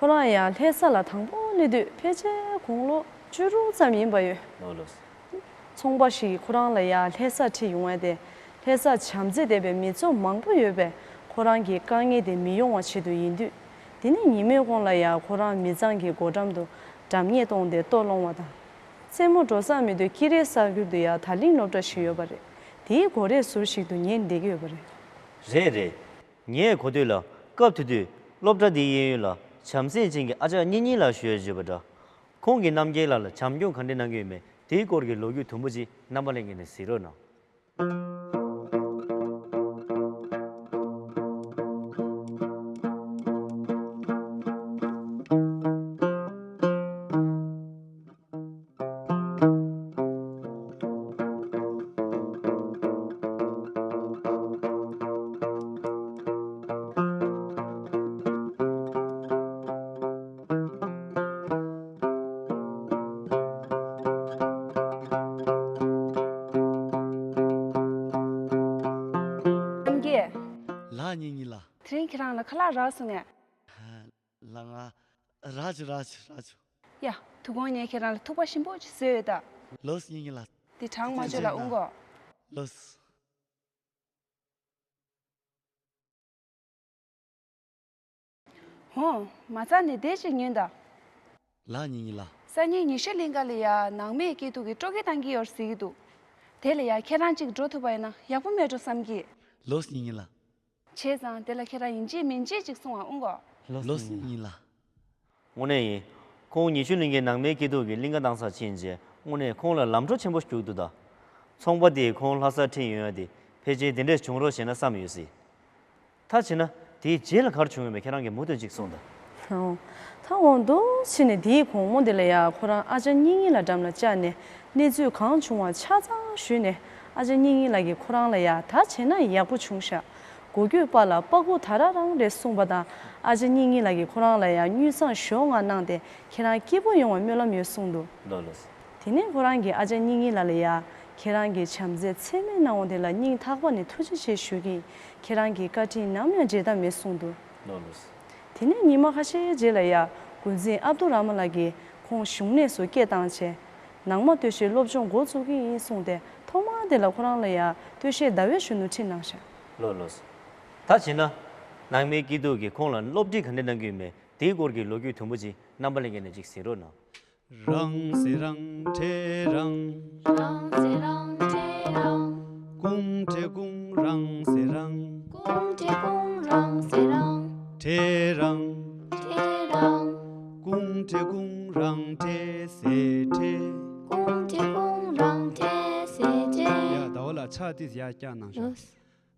ཁོ་རང་ཡང་ལྷ་ས་ལ་དང་པོ་སླེབས་དུས་ཕལ་ཆེར་དགུང་ལོ་བཅུ་དྲུག་ཙམ་ཡིན་པ་ཡོད། ལགས་ལགས། ཚོང་པ་ཞིག་གིས་ཁོ་རང་ལ་ཡང་ལྷ་ས་ཁྲིད་ཡོང་བ་དེ། ལྷ་ས་བྱམས་བརྩེ་ལྡན་པའི་མི་ཚོགས་མང་པོ་ཡོད་པས། ཁོ་རང་གི་དཀའ་ངལ་དེ་མི་ཡོང་བ་ཆེད་དུ་ཡིན་དུས། དེ་ནས་ཉིན་མོའི་གུང་ལ་ཡང་ཁོ་རང་མི་ཚང་གི་སྒོ་འགྲམ་དུ་འགྲམ་ཉེ་གཏོང་སྟེ་ལྟོ་སློང་བ་དང་། མཚན་མོ་འགྲོ་ས་མེད་དུས་ཀི་རེ་ས་ཁུལ་དུ་ཡང་དར་ལིང་སློབ་གྲྭ་ཞིག་ཡོད་པ་རེད། དེའི་སྒོ་རའི་ཟུར་ཞིག་ཏུ་ཉལ་བསྡད་ཀྱི་ཡོད་པ་རེད། རེད་རེད། ངས་གོ་དུས་ལ་སྐབས་དེ་དུས་སློབ་གྲྭ་འདིའི་གཡས་གཡོན་ལ་ བྱམས་སེམས་ཅན་གྱི་ཨ་ཅག་གཉེན་ཉེ་ལགས་ཞུ་ཡ་བརྗོད་པ་འདྲ། ཁོང་གིས་རྣམ་རྒྱལ་ལགས་ལ་བྱམས་སྐྱོང་ག་འདྲ་གནང་གི་ཡོད་མེད་དེའི་སྐོར་གྱི་ལོ་རྒྱུས་དུམ་བུ་ཅིག་རྣམ་པ་ལྷན་རྒྱས་ནས་གཟིགས་རོགས་གནང་། རྣམ་རྒྱལ། ལགས་གཉེན་ཉེ་ལགས། དེ་རིང་ཁྱེད་རང་ལ་ཁ་ལག་རག་སོང་ངས། ལགས་ང་རག་བྱུང་རག་བྱུང་རག་བྱུང་། ཡ། དོ་དགོང་ངས་ཁྱེད་རང་ལ་ཐུག་པ་ཞིམ་པོ་ཅིག་བཟོས་ཡོད་ད། ལོས་གཉེན་ཉེ་ལགས། འདི་གྲང་མ་བྱོས་ལ་འོང་གོ། ལོས། ཧོ། མ་རྩ་ནས་བསྡད་ཅིག་ཉོན་ད། ལགས་གཉེན་ཉེ་ལགས། སང་ཉིན་ཉི་ཤུ་གླིང་ག་ལ་ཡ་ནང་མིའི་སྐྱིད་སྡུག་གི་སྤྲོ་སྐྱིད་བཏང་གི་ཡོད་ཟེར་གྱི་འདུག་དེ་ལ་ཡ་ཁྱེད་རང་གཅིག་འགྲོ་ཐུབ་པ་ཡིན་ན་ཡག་པོ་མེད་འགྲོ་བསམ་གྱི། ལོས་གཉེན་ཉེ་ལགས། བྱས་ཙང་དེ་ལ་ཁྱེད་རང་ཡིན་གཅིག་མིན་གཅིག་ཅིག་སོང་བ་འོང་གོ། ལོས་གཉེན་ཉེ་ལགས། དངོས་གནས་ཡིན། ཁོང་ཉི་ཤུ་གླིང་གའི་ནང་མིའི་སྐྱིད་སྡུག་གི་གླིང་ག་བཏང་སར་ཕྱིན་རྗེས་དངོས་གནས་ཁོང་ལ་ལམ་འགྲོ་ཆེན་པོ་ཞིག་འདུག་ད། ཚོང་པ་དེས་ཁོང་ལྷ་སར་ཁྲིད་ཡོང་ཡ་དེ་ཕལ་ཆེར་དེ་འདྲས་བྱུང་རོགས་བྱས་ན་བསམ་ཡོད་སྲིད། ད་བྱས་ན་དེའི་རྗེས་ལ་ག་རེ་བྱུང་ཡོད་མེད་ཁྱེད་རང་གིས་མུ་མཐུད་ཅིག་གསུངས་དང་། ཨོ། ད་འོ་འདུག་བྱས་ནས་དེའི་དགོང་མོ་དེ་ལ་ཡ་ཁོ་རང་ཨ་ཅག་གཉེན་ཉེ་ལགས་འགྲམ་ལ་བཅར་ནས་གནས་ཚུལ་གང་བྱུང་བ་ཆ་ཚང་ཞུས་ནས་ཨ་ཅག་གཉེན་ཉེ་ལགས་ཀྱིས་ཁོ་རང་ལ་ཡ་ད་བྱས་ན་ཡག་པོ་བྱུང་ཤག་གོ་རྒྱུས་པ་ལ་པ་ཀུ་ད་ར་རང་རེད་གསུངས་པ་དང་ཨ་ཅག་གཉེན་ཉེ་ལགས་ཀྱིས་ཁོ་རང་ལ་ཡ་དངུལ་སྲང་ཞོ་ལྔ་གནང་སྟེ་ཁྱེད་རང་སྐྱིད་པོ་ཡོང་བའི་སྨོན་ལམ་ཡོད་གསུངས་འདུག་ལོས་ལོས། དེ་ནས་ཁོ་རང་གིས་ཨ་ཅག་གཉེན་ཉེ་ལགས་ལ་ཡ། ཁྱེད་རང་གི་བྱམས་བརྩེ་ཚད་མེད་གནང་བ་དེ་ལ་སྙིང་ཐག་པ་ནས་ཐུགས་རྗེ་ཆེ་ཞུ་གི་ཡིན། ཁྱེད་རང་གི་བཀའ་དྲིན་ནམ་ཡང་བརྗེད་ཐབས་མེད་གསུངས་འདུག་ལོས་ལོས། དེ་ནས་ཉི་མ་ཁ་ཤས་རྗེས་ལ་ཡ། འགོ་འཛིན་ཨབ་དུ་ར་མ་ལགས་ཀྱིས་ཁོང་གཞུང་གནས་སུ་སྐད་བཏང་བྱས། ནང་མ་སྟོད་གཞས་སློབ་སྦྱོང་འགོ་བཙུགས་ཀྱི་ཡིན་གསུངས་ཏེ་ཐོག་མ་དེ་ལ་ཁོ་རང་ལ་ཡ་སྟོད་གཞས་ཟླ་བའི་གཞོན་ནུ་ཁྲིད་གནང་ཤག་ལོས་ལོས། ད་བྱས་ན། ནང་མིའི་སྐྱིད་སྡུག་གིས་ཁོང་ལ་སློབ་ཁྲིད་ག་འདྲ་གནང་གི་ཡོད་མེད་དེའི་སྐོར་གྱི་ལོ་རྒྱུས་དུམ་བུ་ཅིག་རྣམ་པ་ལྷན་རྒྱས་ནས་ཅིག་གཟིགས་རོགས་གནང་། རང་སེ་རང་ཁྲེ་རང་། རང་སེ་རང་ཁྲེ་རང་། ཀུང་ཁྲེ་ཀུང་རང་སེ་རང་། ཀུང་ཁྲེ་ཀུང་རང་སེ་རང་། ཁྲེ་རང་། ཁྲེ་རང་། ཀུང་ཁྲེ་ཀུང་རང་ཁྲེ་སེ་ཁྲེ། ཀུང་ཁྲེ་ཀུང་རང་ཁྲེ་སེ་ཁྲེ། ཡ་ཟླ་བ་ལགས་ཕྱག་ཏིས་ཡར་བཀྱག་གནང་ཤག་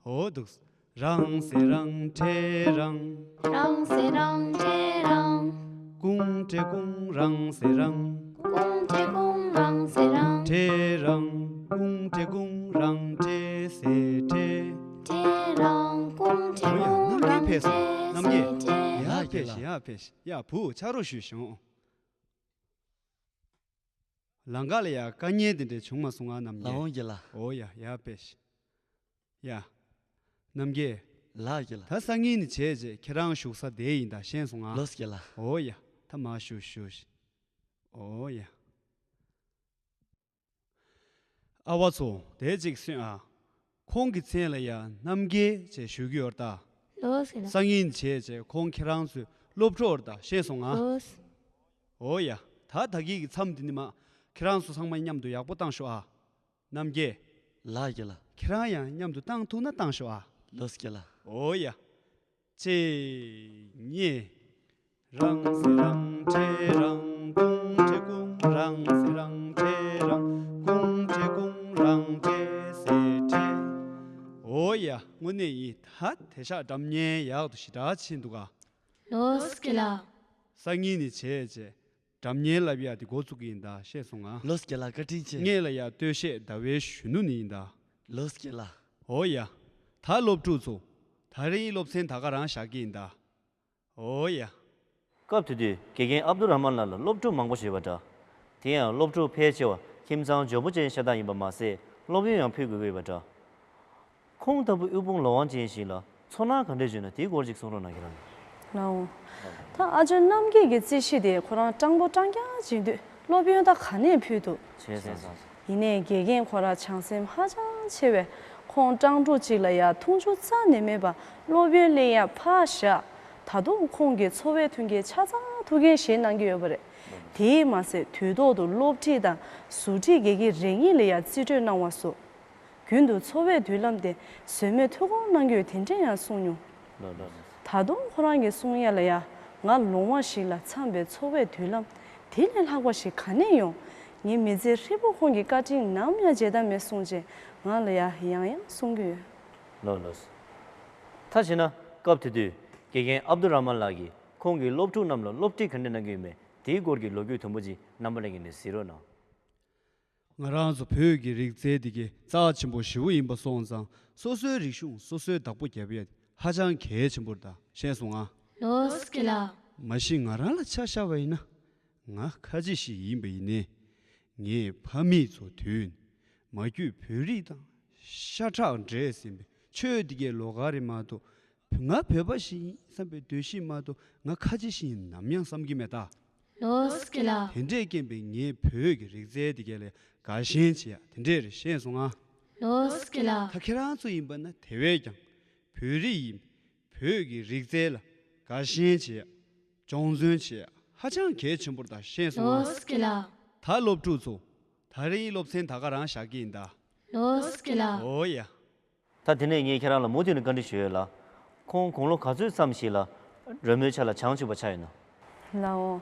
འོ་འདུག་རང་སེ་རང་ཁྲེ་རང་། རང་སེ་རང་ཁྲེ་རང་། ཀུང་ཁྲེ་ཀུང་རང་སེ་རང་། ཀུང་ཁྲེ་ཀུང་རང་སེ་རང་། ཁྲེ་རང་། ཀུང་ཁྲེ་ཀུང་རང་ཁྲེ་སེ་ཁྲེ། ཁྲེ་རང་། ཀུང་ཁྲེ་ཀུང་རང་ཁྲེ་སེ་ཁྲེ། ཡར་ཕེབས་ཤིག་ཡར་ཕེབས་ཤིག་ཡ་བུ་ཆ་རོགས་ཞུས་ཤོག་ལང་ཀ་ལ་ཡ་དཀའ་ངལ་དེ་འདྲ་བྱུང་མ་སོང་ང་རྣམ་རྒྱལ། ལགས་འོང་རྒན་ལགས། འོ་ཡ་ཡ་པེ་ཤི། ཡ། རྣམ་རྒྱལ། ལགས་རྒན་ལགས། ད་སང་ཉིན་ནས་བྱས་རྗེས་ཁྱེད་རང་བཞུགས་ས་དེ་ཡིན་ད་ཤེས་སོང་ང་། ལོས་རྒན་ལགས། འོ་ཡ། ད་མ་བཞུགས་བཞུགས་ཤིག་འོ་ཡ། ཨ་བ་ཚོ་དེ་ཅིག་གསན་ཨ། ཁོང་གི་མཚན་ལ་ཡ་རྣམ་རྒྱལ་ཅེས་ཞུ་གི་ཡོད་ད། ལོས་རྒན་ལགས། སང་ཉིན་བྱས་རྗེས་ཁོང་ཁྱེད་རང་ཚོའི་སློབ་གྲོགས་ཡོད་ད་ཤེས་སོང་ང་། ལོས། འོ་ཡ། ད་ད་གིན་གྱི་མཚམས་འདི་ནས་མ་ཁྱེད་རང་ཚོ་ཚང་མ་མཉམ་དུ་ཡག་པོ་བཏང་ཤོག་ཨ། རྣམ་རྒྱལ། ལགས་རྒན་ལགས། ཁྱེད་རང་ཡང་མཉམ་དུ་བཏང་ཐུབ་ན་བཏང་ཤོག་ཨ། ལོས་རྒན་ལགས། འོ་ཡ། གཅིག་གཉིས། རང་སེ་རང་ཁྲེ་རང་། ཀུང་ཁྲེ་ཀུང་རང་སེ་རང་ཁྲེ་རང་། ཀུང་ཁྲེ་ཀུང་རང་ཁྲེ་སེ་ཁྲེ། འོ་ཡ། དངོས་གནས་ཡིན་ད་དེ་ཤག་སྒྲ་སྙན་ཡག་ཏུ་ཞེ་དྲག་ཕྱིན་འདུག་ག། ལོས་རྒན་ལགས། སང་ཉིན་ནས་བྱས་རྗེས་སྒྲ་སྙན་ལབ་ཡ་དེ་འགོ་བཙུགས་ཀྱི་ཡིན་ད་ཤེས་སོང་ང་། ལོས་རྒན་ལགས་བཀའ་དྲིན་ཆེ། ངེད་ལ་ཡ་སྟོད་གཞས་ཟླ་བའི་གཞོན་ནུ་ནི་ཡིན་ད། ལོས་རྒན་ལགས། འོ་ཡ། ད་སློབ་ཕྲུག་ཚོ། ད་རིང་སློབ་ཚན་ད་ག་རང་བཞག་གི་ཡིན་ད། འོ་ཡ། སྐབས་དེ་དུས་དགེ་རྒན་ཨབ་དུ་ར་མན་ལགས་ལ་སློབ་ཕྲུག་མང་པོ་ཞིག་ཡོད་པ་འདྲ། དེ་ཡང་སློབ་ཕྲུག་ཕལ་ཆེ་བ་ཁྱིམ་ཚང་འཇོན་པོ་ཅན་ཤ་སྟག་ཡིན་པ་མ་ཟད་སློབ་ཡོན་ཡང་ཕུལ་དགོས་ཀྱི་ཡོད་པ་འདྲ། ཁོང་ལྟ་བུ་དབུལ་ཕོངས་ལོང་བ་ཅན་ཞིག་ལ་ཚོར་སྣང་ག་འདྲས་བྱུང་ན་དེའི་སྐོར་ཅིག་གསུང་རོགས་གནང་། ཁྱེད་རང་། ལགས་འོང་། ད་ཨ་ཅག་རྣམ་རྒྱལ་གྱི་རྩིས་གཞི་དེ་ཁོ་རང་སྤྲང་པོ་སྤྲང་རྐྱང་བྱེད་དུས་སློབ་ཡོན་ད་ག་ནས་ཕུལ་འདུག་བྱས་ཙང་། ཡིན་ནའི་དགེ་རྒན་ཁོ་རང་བྱམས་སེམས་ཧ་ཅང་ཆེ་བས་ཁོང་སྤྲང་ཕྲུག་ཅིག་ལ་ཡ་མཐོང་ཆུང་རྩ་ནས་མེད་པར་སློབ་ཡོན་ལེན་ཡ་ཕར་བཞག་ད་དུང་ཁོང་གིས་འཚོ་བའི་མཐུན་རྐྱེན་ཆ་ཚང་ཐུགས་འགན་བཞེས་གནང་གི་ཡོད་པ་རེད། དེས་མ་ཟད་དུས་ཐོག་ཏུ་སློབ་ཁྲིད་དང་ཟུར་ཁྲིད་དགེ་རྒན་རེ་གཉིས་ལ་ཡ་རྩིས་སྤྲོད་གནང་བ་སོགས། རྒྱུན་དུ་འཚོ་བའི་མདུན་ལམ་དེ་ཟོལ་མེད་ཐུགས་དགོངས་གནང་རྒྱུའི་དེ་འདྲ་ཡང་གསུངས་མྱོང་། ལགས་ལགས། ད་དུང་ཁོ་རང་གིས་གསུང་ཡ་ལ་ཡ། ང་ལོང་བ་ཞིག་ལ་འཚམས་པའི་འཚོ་བའི་མདུན་ལམ་དེ་ལས་ལྷག་པ་ཞིག་ག་ནས་ཡོང་། ངའི་མི་ཚེ་ཧྲིལ་པོ་ཁོང་གི་བཀའ་དྲིན་ནམ་ཡང་བརྗེད་ཐབས་མེད་གསུངས་རྗེས་ང་ལ་ཡ་ཡང་ཡང་གསུང་གི་ཡོད། ལགས་ལགས། ད་བྱས་ན་སྐབས་དེ་དུས་དགེ་རྒན་ཨབ་དུ་ར་མན་ལགས་ཀྱིས་ཁོང་གི་སློབ་ཕྲུག་རྣམས་ལ་སློབ་ཁྲིད་ག་འདྲ་གནང་གི་ཡོད་མེད་དེའི་སྐོར་གྱི་ལོ་རྒྱུས་དུམ་བུ་ཅིག་རྣམ་པ་ལྷན་རྒྱས་ནས་གཟིགས་རོགས་གནང་། ང་རང་ཚོ་བོད་ཀྱི་རིག་རྩལ་འདི་གའི་རྩ་ཆེན་པོ་ཞེ་པོ་ཡིན་པ་སོང་ཙང་སོ་སོའི་རིག་གཞུང་སོ་སོའི་བདག་པོ་རྒྱབ་ཡ་ཧ་ཅང་གལ་ཆེན་པོ་རེད་ད། ཤེས་སོང་ང་། ལགས་སོ་དགེ་ལགས། མ་གཞི་ང་རང་ལ་ཆ་བཞག་པ་ཡིན་ན། ང་ཁ་ཆེ་ཞིག་ཡིན་པ་ཡིན་ནའི། ངའི་ཕ་མེས་ཚོ་དུས་མ་རྒྱུད་བོད་རིགས་དང་ཤ་ཁྲག་འདྲེས་ཟིན་པའི་ཆོས་འདི་གའི་ལོགས་ཀ་རེད་མ་གཏོགས། ང་བོད་པ་ཞིག་ཡིན་བསམ་པའི་འདུ་ཤེས་མ་གཏོགས་ང་ཁ་ཆེ་ཞིག་ཡིན་ནམ་ཡང་བསམ་གྱི་མེད་ད། ལགས་སོ་དགེ་ལགས། དེ་འདྲས་རྐྱེན་པས་ངའི་བོད་ཀྱི་རིག་རྩལ་འདི་གའི་ལ་དགའ་ཞེན་བྱེད་ཡ་དེ་འདྲས་རེད། ཤེས་སོང་ང་། ལགས་སོ་དགེ་ལགས། ད་ཁྱེད་རང་ཚོ་ཡིན་པ་ན་དེ་བས་ཀྱང་བོད་རིགས་ཡིན། བོད་ཀྱི་རིག་རྩལ་ལ་དགའ་ཞེན་བྱེད་ཡ། སྦྱོང་བརྩོན་བྱེད་ཡ་ཧ་ཅང་གལ་ཆེན་པོ་རེད་ད། ཤེས་སོང་ང་། ལགས་སོ་དགེ་ལགས། ད་སློབ་ཕྲུག་ཚོ། ད་རིང་སློབ་ཚན་ད་ག་རང་བཞག་གི་ཡིན་ད། ལགས་སོ་དགེ་ལགས། ཨོ་ཡ། ད་དེ་ནས་ངས་ཁྱེད་རང་ལ་མུ་མཐུད་ནས་བཀའ་འདྲི་ཞུ་ཡོད་ལ། ཁོང་དགུང་ལོ་ག་ཚོད་ཙམ་ཞིག་ལ་རོལ་མོའི་ཆ་ལ་བྱང་ཆུབ་པ་ཆགས་ཡོད་ན། ལའོ།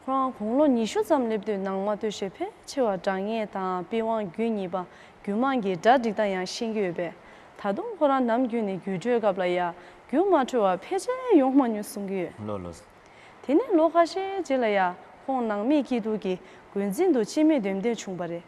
ཁོ་རང་དགུང་ལོ་ཉི་ཤུ་ཙམ་སླེབས་དུས་ནང་མ་སྟོད་གཞས་ཕལ་ཆེ་བ་སྒྲ་སྙན་དང་པི་ཝང་རྒྱུད་གཉིས་པ་རྒྱུད་མང་གི་སྒྲ་སྒྲིག་སྟངས་ཡང་ཤེས་ཀྱི་ཡོད་པས། ད་དུང་ཁོ་རང་ནམ་རྒྱུན་ནས་རྒྱུད་སྤྲོད་སྐབས་ལ་ཡ་རྒྱུ་མ་འཕྲོད་པ་ཕལ་ཆེར་ཡོང་མ་མྱོང་གསུང་གི་ཡོད། ལོ་ལོ། དེ་ནས་ལོ་ཁ་ཤས་རྗེས་ལ་ཡ་ཁོང་ནང་མིའི་སྐྱིད་སྡུག་གི་འགོ་འཛིན་དུ་སྤྱི་མི་འདེམས་ཐོན་བྱུང་བ་རེད།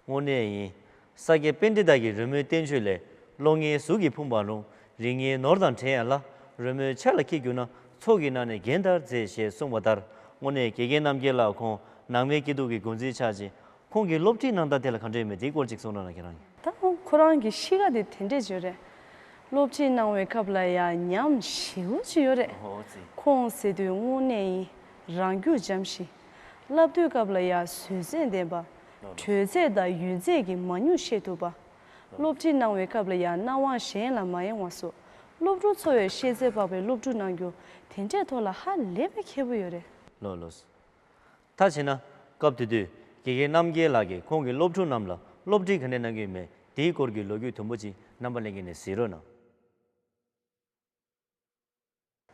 དངོས་གནས་ཡིན། ས་སྐྱ་པཎྜི་ཏ་གི་རོལ་མོའི་བསྟན་བཅོས་ལས། གློག་བརྙན་གཟུགས་ཀྱིས་ཕུང་བ་རུང་། རིགས་ངན་ནོར་དང་བྲལ་ཡ་ལ། རོལ་མོའི་ཆ་ལ་འཁྱེར་གྱུར་ན། ཚོགས་ཀྱི་ནང་ནས་རྒན་དར་མཛེས་ཞེས་གསུངས་པ་ལྟར། དངོས་གནས་དགེ་རྒན་རྣམ་རྒྱལ་ལགས་ཁོང་ནང་མིའི་སྐྱིད་སྡུག་གི་འགོ་འཛིན་ཆགས་ཅིང་། ཁོང་གི་སློབ་ཁྲིད་གནང་སྟངས་དེ་ལ་ག་འདྲ་ཡོད་མེད་དེའི་སྐོར་ཅིག་གསུང་རོགས་གནང་། ཁྱེད་རང་གིས། ད་ཁོ་རང་གི་གཤིས་ཀ་དེ་དེ་འདྲས་ཅིག་ཡོད་རེད། སློབ་ཁྲིད་གནང་བའི་སྐབས་ལ་ཡང་ཉམས་ཞེ་པོ་ཅིག་ཡོད་རེད། ཨོ་ཙི། ཁོང་ཟེར་དུས་དངོས་གནས་ཡིན། རང་རྒྱུད་འཇམ་ཞིང་། བསླབ་དུས་སྐབས་ལ་ཡང་བཟོད་བསྲན་ལྡན་པ། ལོ་ལོ། དྲོད་ཚད་དང་ཡུན་ཚད་ཀྱི་མ་ཉུང་ཤེས་ཐུབ་པ། སློབ་ཁྲིད་གནང་བའི་སྐབས་ལ་ཡང་སྣང་བ་གཞན་ལ་མ་ཡེངས་པ་སོགས། སློབ་ཕྲུག་ཚོ་བས་ཤེས་ཚད་དཔག་པའི་སློབ་ཕྲུག་གནང་རྒྱུ་དེ་འདྲའི་ཐོག་ལ་ཧ་ལས་པའི་མཁས་པོ་ཡོད་རེད། ལོ་ལོ། ད་བྱས་ན། སྐབས་དེ་དུས་དགེ་རྒན་རྣམ་རྒྱལ་ལགས་ཀྱིས་ཁོང་གི་སློབ་ཕྲུག་རྣམས་ལ་སློབ་ཁྲིད་ག་འདྲ་གནང་གི་ཡོད་མེད་དེའི་སྐོར་གྱི་ལོ་རྒྱུས་དུམ་བུ་ཅིག་རྣམ་པ་ལྷན་རྒྱས་ནས་གཟིགས་རོགས་གནང་།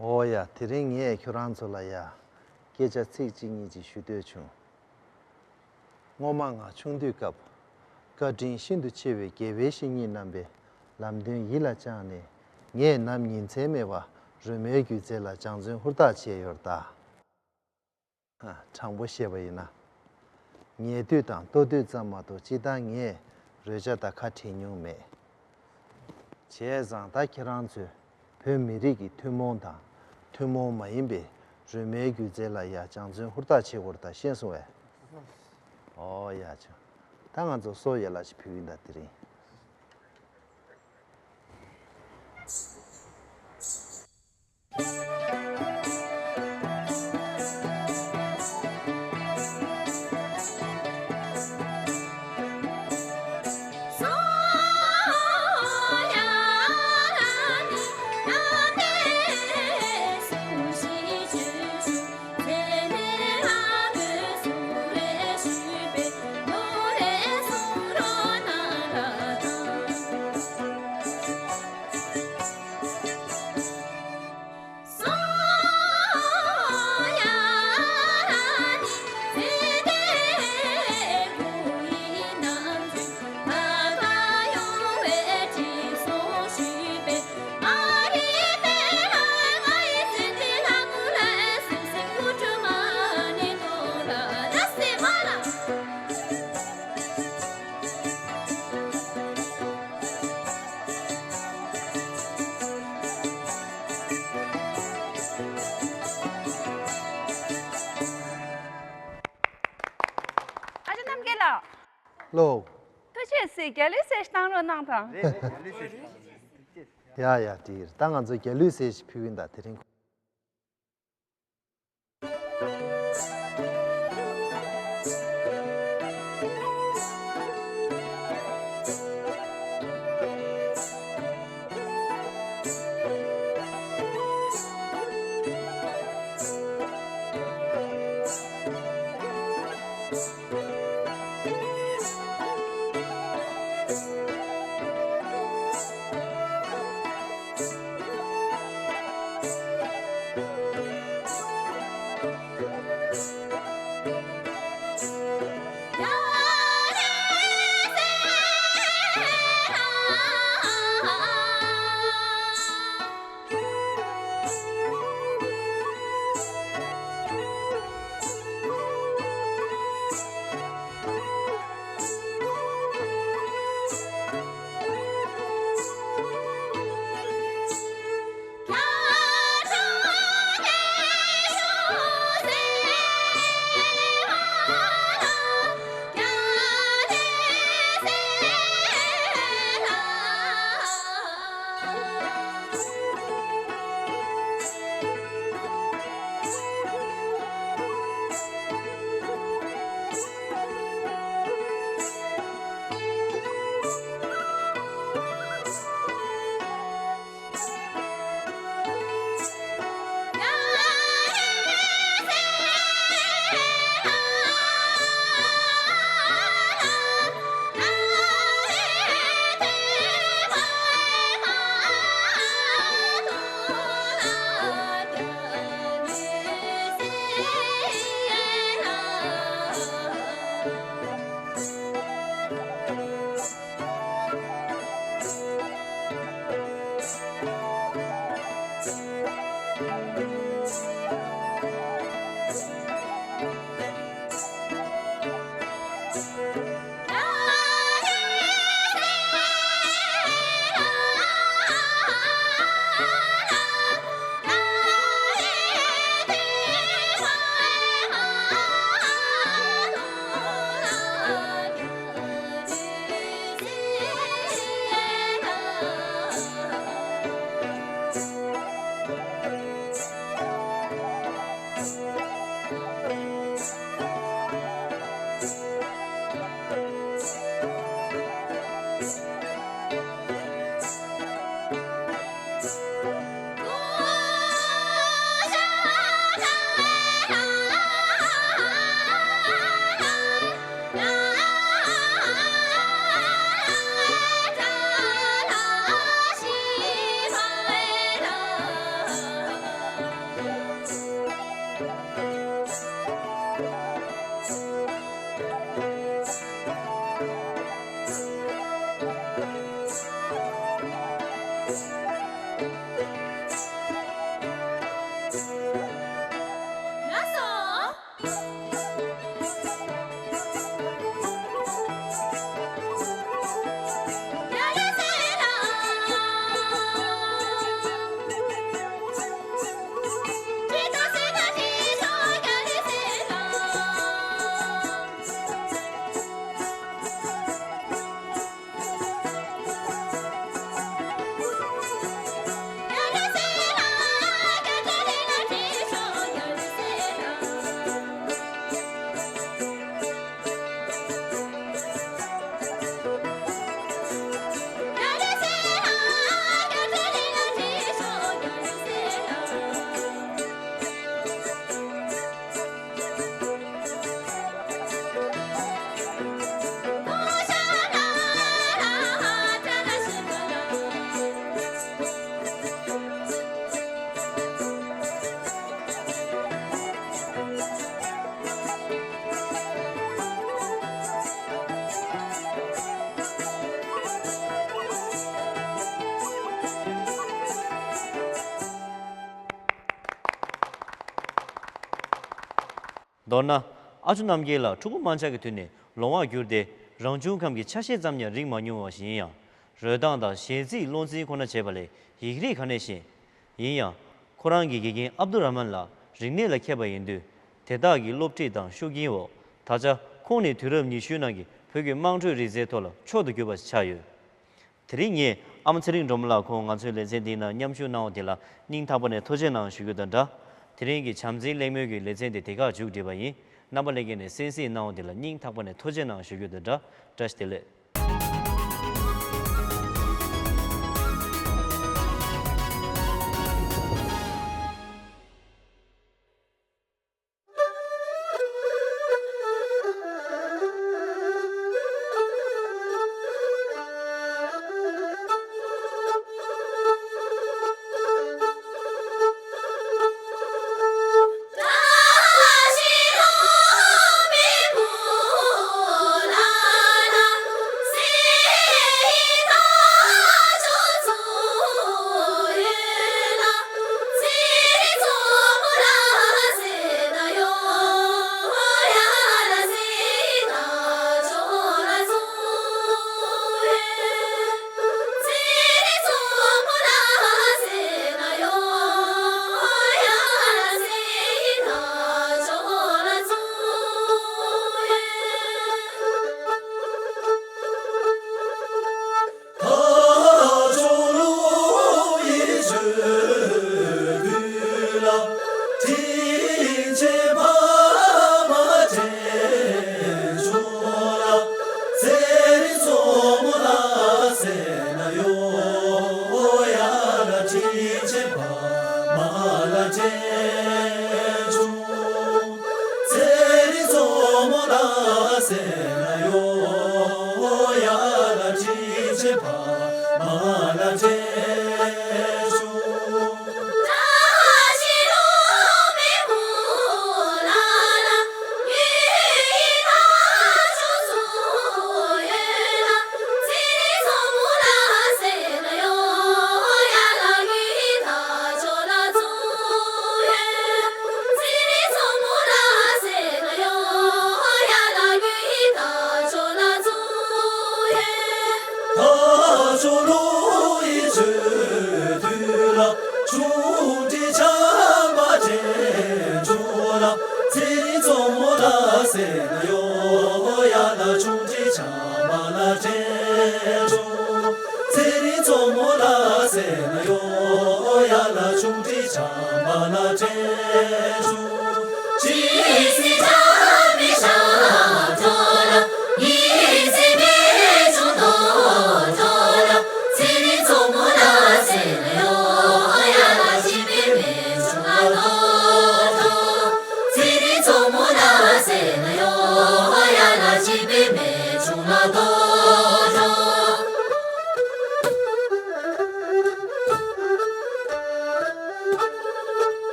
ཨོ་ཡ། དེ་རིང་ངས་ཁྱོད་རང་ཚོ་ལ་ཡ་སྐད་ཆ་ཚིག་གཅིག་གཉིས་ཅིག་ཞུ་འདོད་བྱུང་། སྔོན་མ་ང་ཆུང་དུས་སྐབས་བཀའ་དྲིན་ཤིན་ཏུ་ཆེ་བའི་དགེ་བའི་བཤེས་གཉེན་རྣམ་པས་ལམ་སྟོན་ཡིད་ལ་བཅངས་ནས་ངས་ནམ་ཉིན་མཚན་མེད་པར་རོལ་མོའི་སྒྱུ་རྩལ་ལ་སྦྱང་བརྩོན་ཧུར་ཐག་བྱས་ཡོད་ད། ཨ། དྲང་པོ་བཤད་པ་ཡིན་ན། ཉལ་དུས་དང་ལྟོ་དུས་ཙམ་མ་གཏོགས་སྤྱིར་བཏང་ངས་རོལ་ཆ་དང་ཁ་བྲལ་མྱོང་མེད། བྱས་ཙང་ད་ཁྱེད་རང་ཚོས་བོད་མི་རིགས་ཀྱི་ཐུན་མོང་དང་ཐུན་མོང་མ་ཡིན་པའི་རོལ་མོའི་སྒྱུ་རྩལ་ལ་ཡ་སྦྱང་བརྩོན་ཧུར་ཐག་བྱེད་དགོས་རེད་ད། ཤེས་སོང་བས། ཨོ་ཡ་ཆ། ད་ང་ཚོ་སོ་ཡ་ལ་ཞིག་ཕུལ་གྱིན་ད་དེ་རིང་། ཨ་ཅག་རྣམ་རྒྱལ་ལགས། ལོ། ཐུགས་རྗེ་ཆེ། རྒྱ་གླུ་གསལ་ཞིག་བཏང་རོགས་གནང་དང་། ཡ་ཡ། འགྲིག་ད། ང་ཚོ་རྒྱ་གླུ་གསལ་ཞིག་ཕུལ་གྱིན་ད་དེ་རིང་། མདོར་ན། ཨ་ཅོ་རྣམ་རྒྱལ་ལགས་ཕྲུ་གུ་དམར་ཆག་གི་དུས་ནས་ལོང་བར་གྱུར་ཏེ། རང་བྱུང་ཁམས་ཀྱི་ཆ་ཤས་ཙམ་ཡང་རིག་མ་མྱོང་བ་ཞིག་ཡིན་ཡང་། རོལ་སྟངས་དང་གཞས་ཚིག་སློབ་ཚན་ཁོ་ན་བྱས་པ་ལས་ཡིག་རིགས་ག་ནས་ཤེས། ཡིན་ཡང་། ཁོ་རང་གི་དགེ་རྒན་ཨབ་དུ་ར་མན་ལགས་རིག་གནས་ལ་མཁས་པ་ཡིན་དུས། དེ་དག་གི་སློབ་ཁྲིད་དང་ཤུགས་རྐྱེན་འོག་ད་ཆ་ཁོང་ནི་དུས་རབས་ཉི་ཤུའི་ནང་གི་བོད་ཀྱི་དམངས་ཁྲོད་རིག་རྩལ་ཐོག་ལ་མཆོག་ཏུ་གྱུར་པ་ཞིག་ཆགས་ཡོད། དེ་རིང་ངས་ཨ་མ་ཚེ་རིང་སྒྲོལ་མ་ལགས་ཁོང་ང་ཚོའི་ལེ་ཚན་འདིའི་ནང་མཉམ་ཞུགས་གནང་བ་དེ་ལ་སྙིང་ཐག་པ་ནས་ཐུགས་རྗེ་གནང་ཞུ་རྒྱུ་དང་སྦྲགས། དེ་རིང་གི་བྱམས་བརྩེའི་གླེང་མོལ་གྱི་ལེ་ཚན་དེ་དེ་གར་མཇུག་སྒྲིལ་བ་ཡིན། རྣམ་པ་ལྷན་རྒྱས་ནས་གསན་གཟིགས་གནང་བ་དེ་ལ་སྙིང་ཐག་པ་ནས་ཐུགས་རྗེ་གནང་ཞུ་རྒྱུ་དང་སྦྲགས། བཀྲ་ཤིས་བདེ་ལེགས།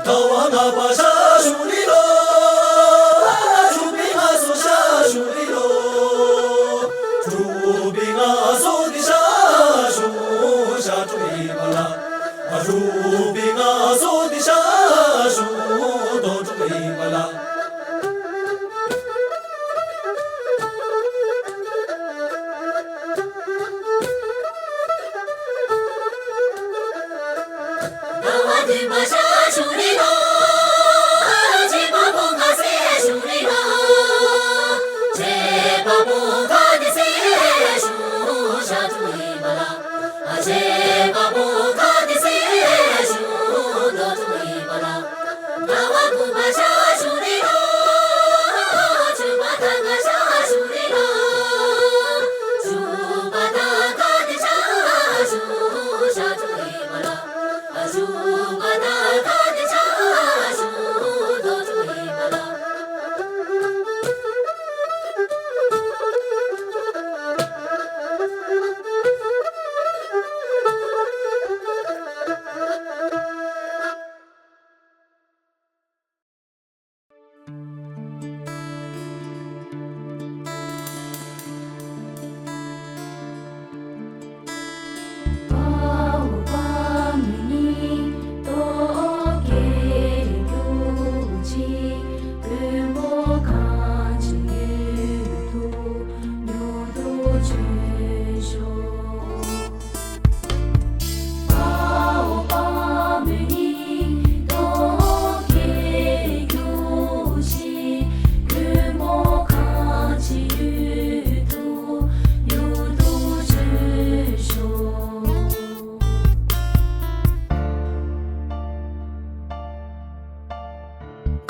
ཐ་བ་ང་པ་ཤ་ཞུ་རི་ལོ། ཧ་ལ་ཆུ་པི་ང་སོ་ཤ་ཞུ་རི་ལོ། ཆུ་པི་ང་སོ་དི་ཤ་ཞུ་ཤ་ཆུ་ཡི་པ་ལ། ཨ་ཆུ་པི་ང་སོ་དི་ཤ་ཞུ་དོ་ཆུ་ཡི་པ་ལ།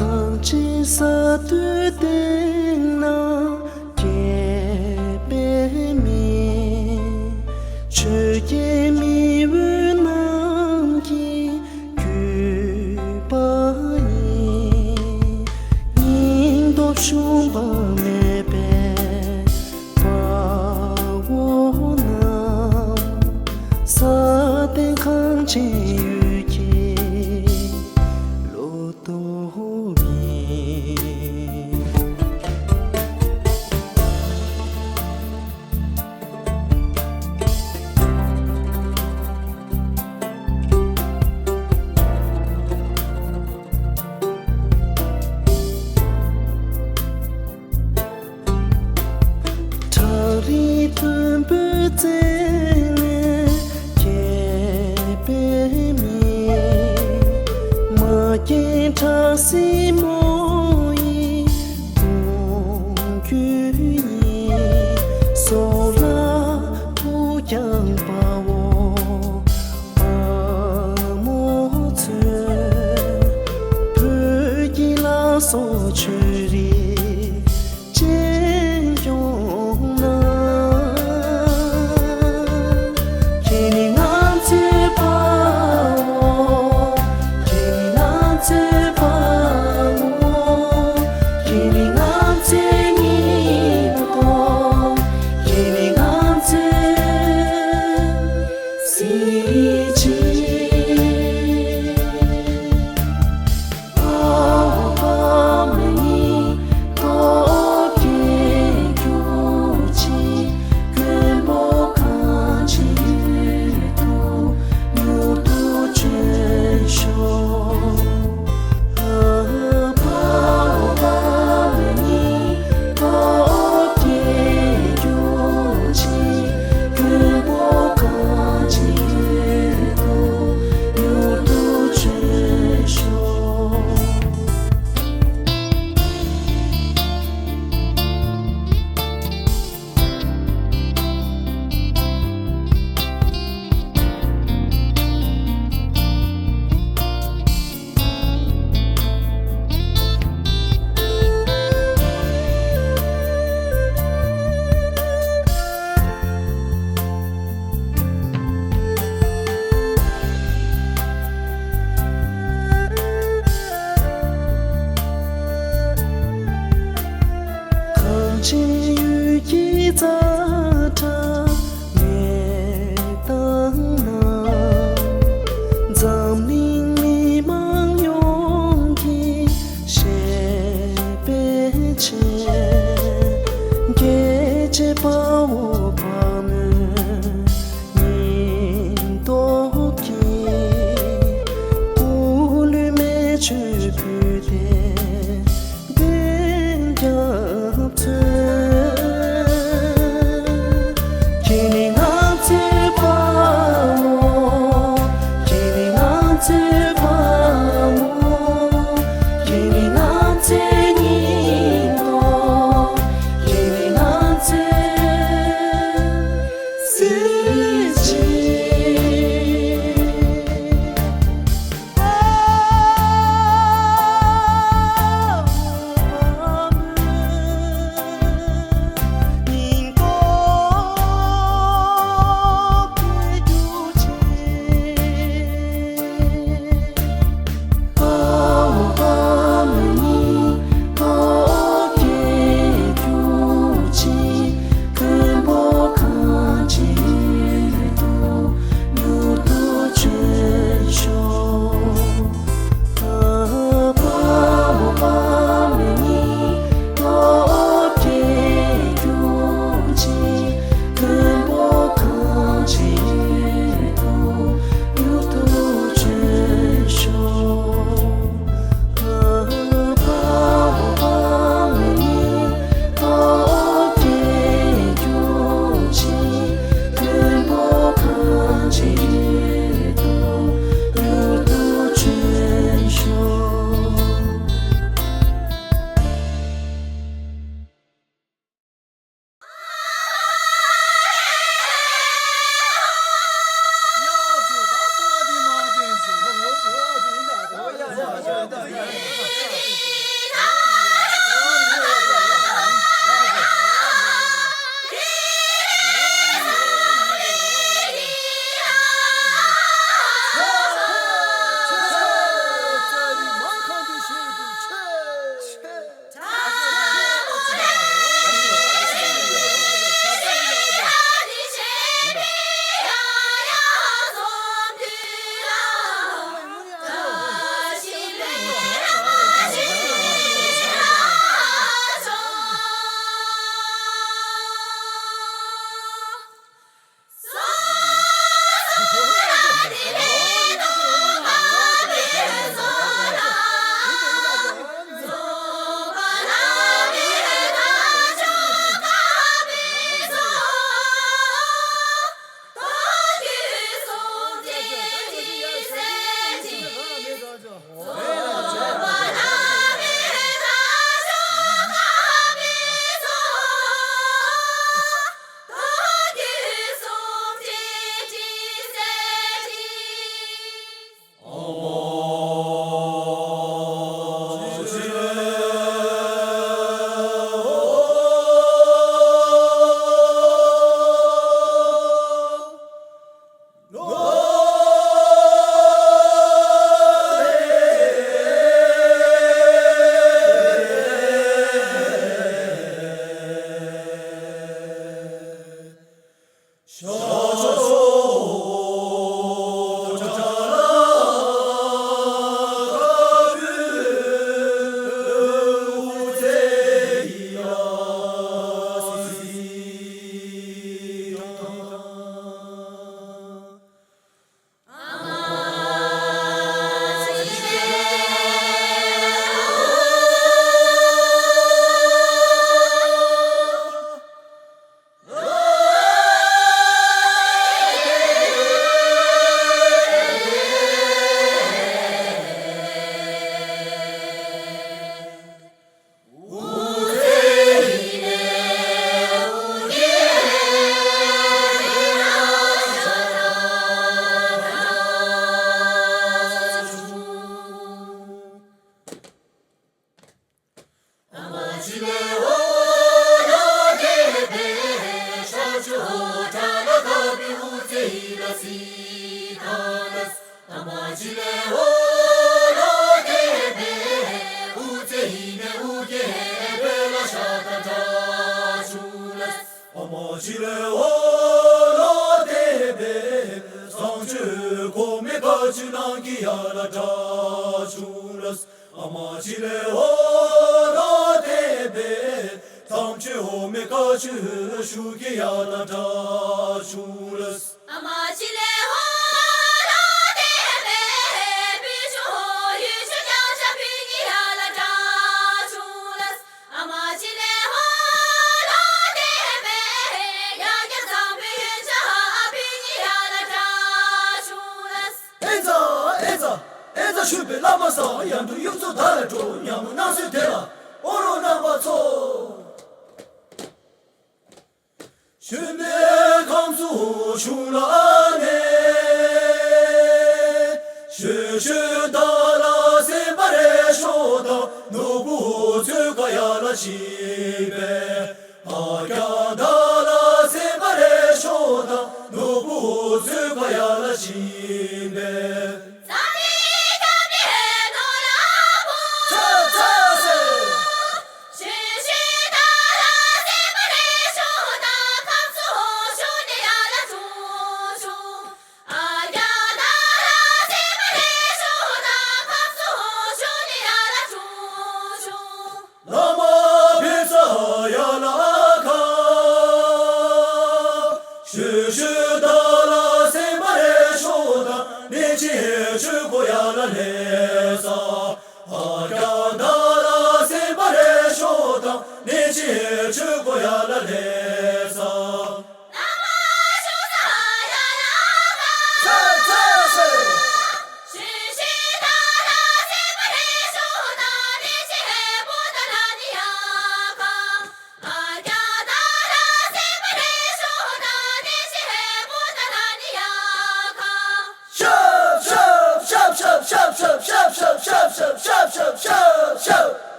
གངས་ཅན་ས་རྡུལ་སྟེང་ན་རྒྱས་པའི་མིང་། ཆོས་རྒྱལ་མི་བོ་རྣམས་ཀྱི་བརྒྱུད་པ་ཡིན། སྙིང་སྟོབས་ཞུམ་པ་མེད་པའི་དཔའ་བོ་རྣམས། ས་སྟེང་གངས་ཅན་ཡུལ་གྱི་བློ་སྟོབས་ཡིན། བྲག་རི་མཐོན་པོའི་རྩེ་ནས་རྒྱས་པའི་མིང་། མ་རྒན་བྲག་སྲིན་མོ་ཡི་གདུང་རྒྱུད་ཡིན། སྲོག་ལ་ཐུག་ཀྱང་དཔའ་བོ་དཔའ་མོ་ཚོས། བོད་ཀྱི་ལག་སོགས་ཆོས་རིག་ཅན་སྐྱོང་གནང་། ཁྱེད་ནི་ང་ཚོའི་དཔའ་བོ། ཁྱེད་ནི་ང་ཚོའི་དཔའ་བོ། ཁྱེད་ནི་ང་ཚོའི་སྙིང་པོ། ཁྱེད་ནི་ང་ཚོའི་གཟི་བརྗིད། ཨེ་ཙ་ཨེ་ཙ་ཨེ་ཙ་ཞུས་པའི་བླ་མ་ཟང་ཡང་དུ་ཡུམ་ཚོ་བདག་ལ་འགྲོ་ཉམས་མོ་སྣང་སྲིད་དེ་ལ་ཨོ་རོ་རྣམ་པ་ཚོ། ཞུན་མའི་ཁམས་སུ་བཞུགས་ལ་ནས། ཞུ་ཞུ་བདག་ལ་སེམས་པ་རེ་ཤོག་དང་ནོར་བུ་ཚོས་ཀ་ཡ་ལ་བྱིན་པས། ཨ་ཀྱང་བདག་ལ་སེམས་པ་རེ་ཤོག་དང་ནོར་བུ་ཚོས་ཀ་ཡ་ལ་བྱིན་པས། བླ་མ་ཕེབས་ས་ཡ་ལ་ཁ། ཞུ་ཞུ་བདག་ལ་སེམས་པ་རེ་ཤོག་དང་གནས་ཆེན་ཆོས་སྒོ་ཡ་ལ་ལྷ་ས། ཨ་ཀྱང་བདག་ལ་སེམས་པ་རེ་ཤོག་དང་གནས་ཆེན་ཆོས་སྒོ་ཡ་ལ་ལྷ་ས།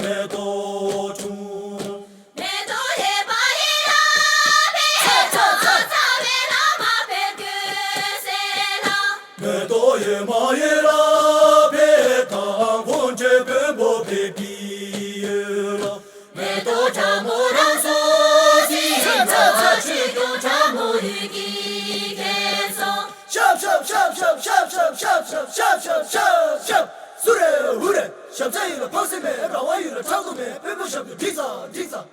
མེ་ཏོག་ཆུང་། མེ་ཏོག་ཡེ་པ་ཡེ་ལ་བེ་ཏོ་ཚ་བེ་ལ་མ་བེ་ཀུ་སེ་ལ། མེ་ཏོག་ཡེ་མ་ཡེ་ལ་བེ་ཏང་ཁོང་ཆེ་བེ་བོ་བེ་པི་ཡེ་ལ། མེ་ཏོག་ཁྲ་མོ་རང་སོ་སི་ཚ་ཚ་ཆུ་ཀྱོང་ཁྲ་མོ་ཡུ་ཀི་ཁེ་སོ། ཤབ་ཤབ་ཤབ་ཤབ། སུ་རེ་ཧུ་རེ། ཞབས་རྩ་ཡིན་ལ་ཕག་སེ་མེད། ར་བ་ཡིན་ལ་ཁྲག་ཏུ་མེད། དཔོན་པོ་ཞབས་ཀྱུ་འགྲིག་ཚ་འགྲིག་ཚ།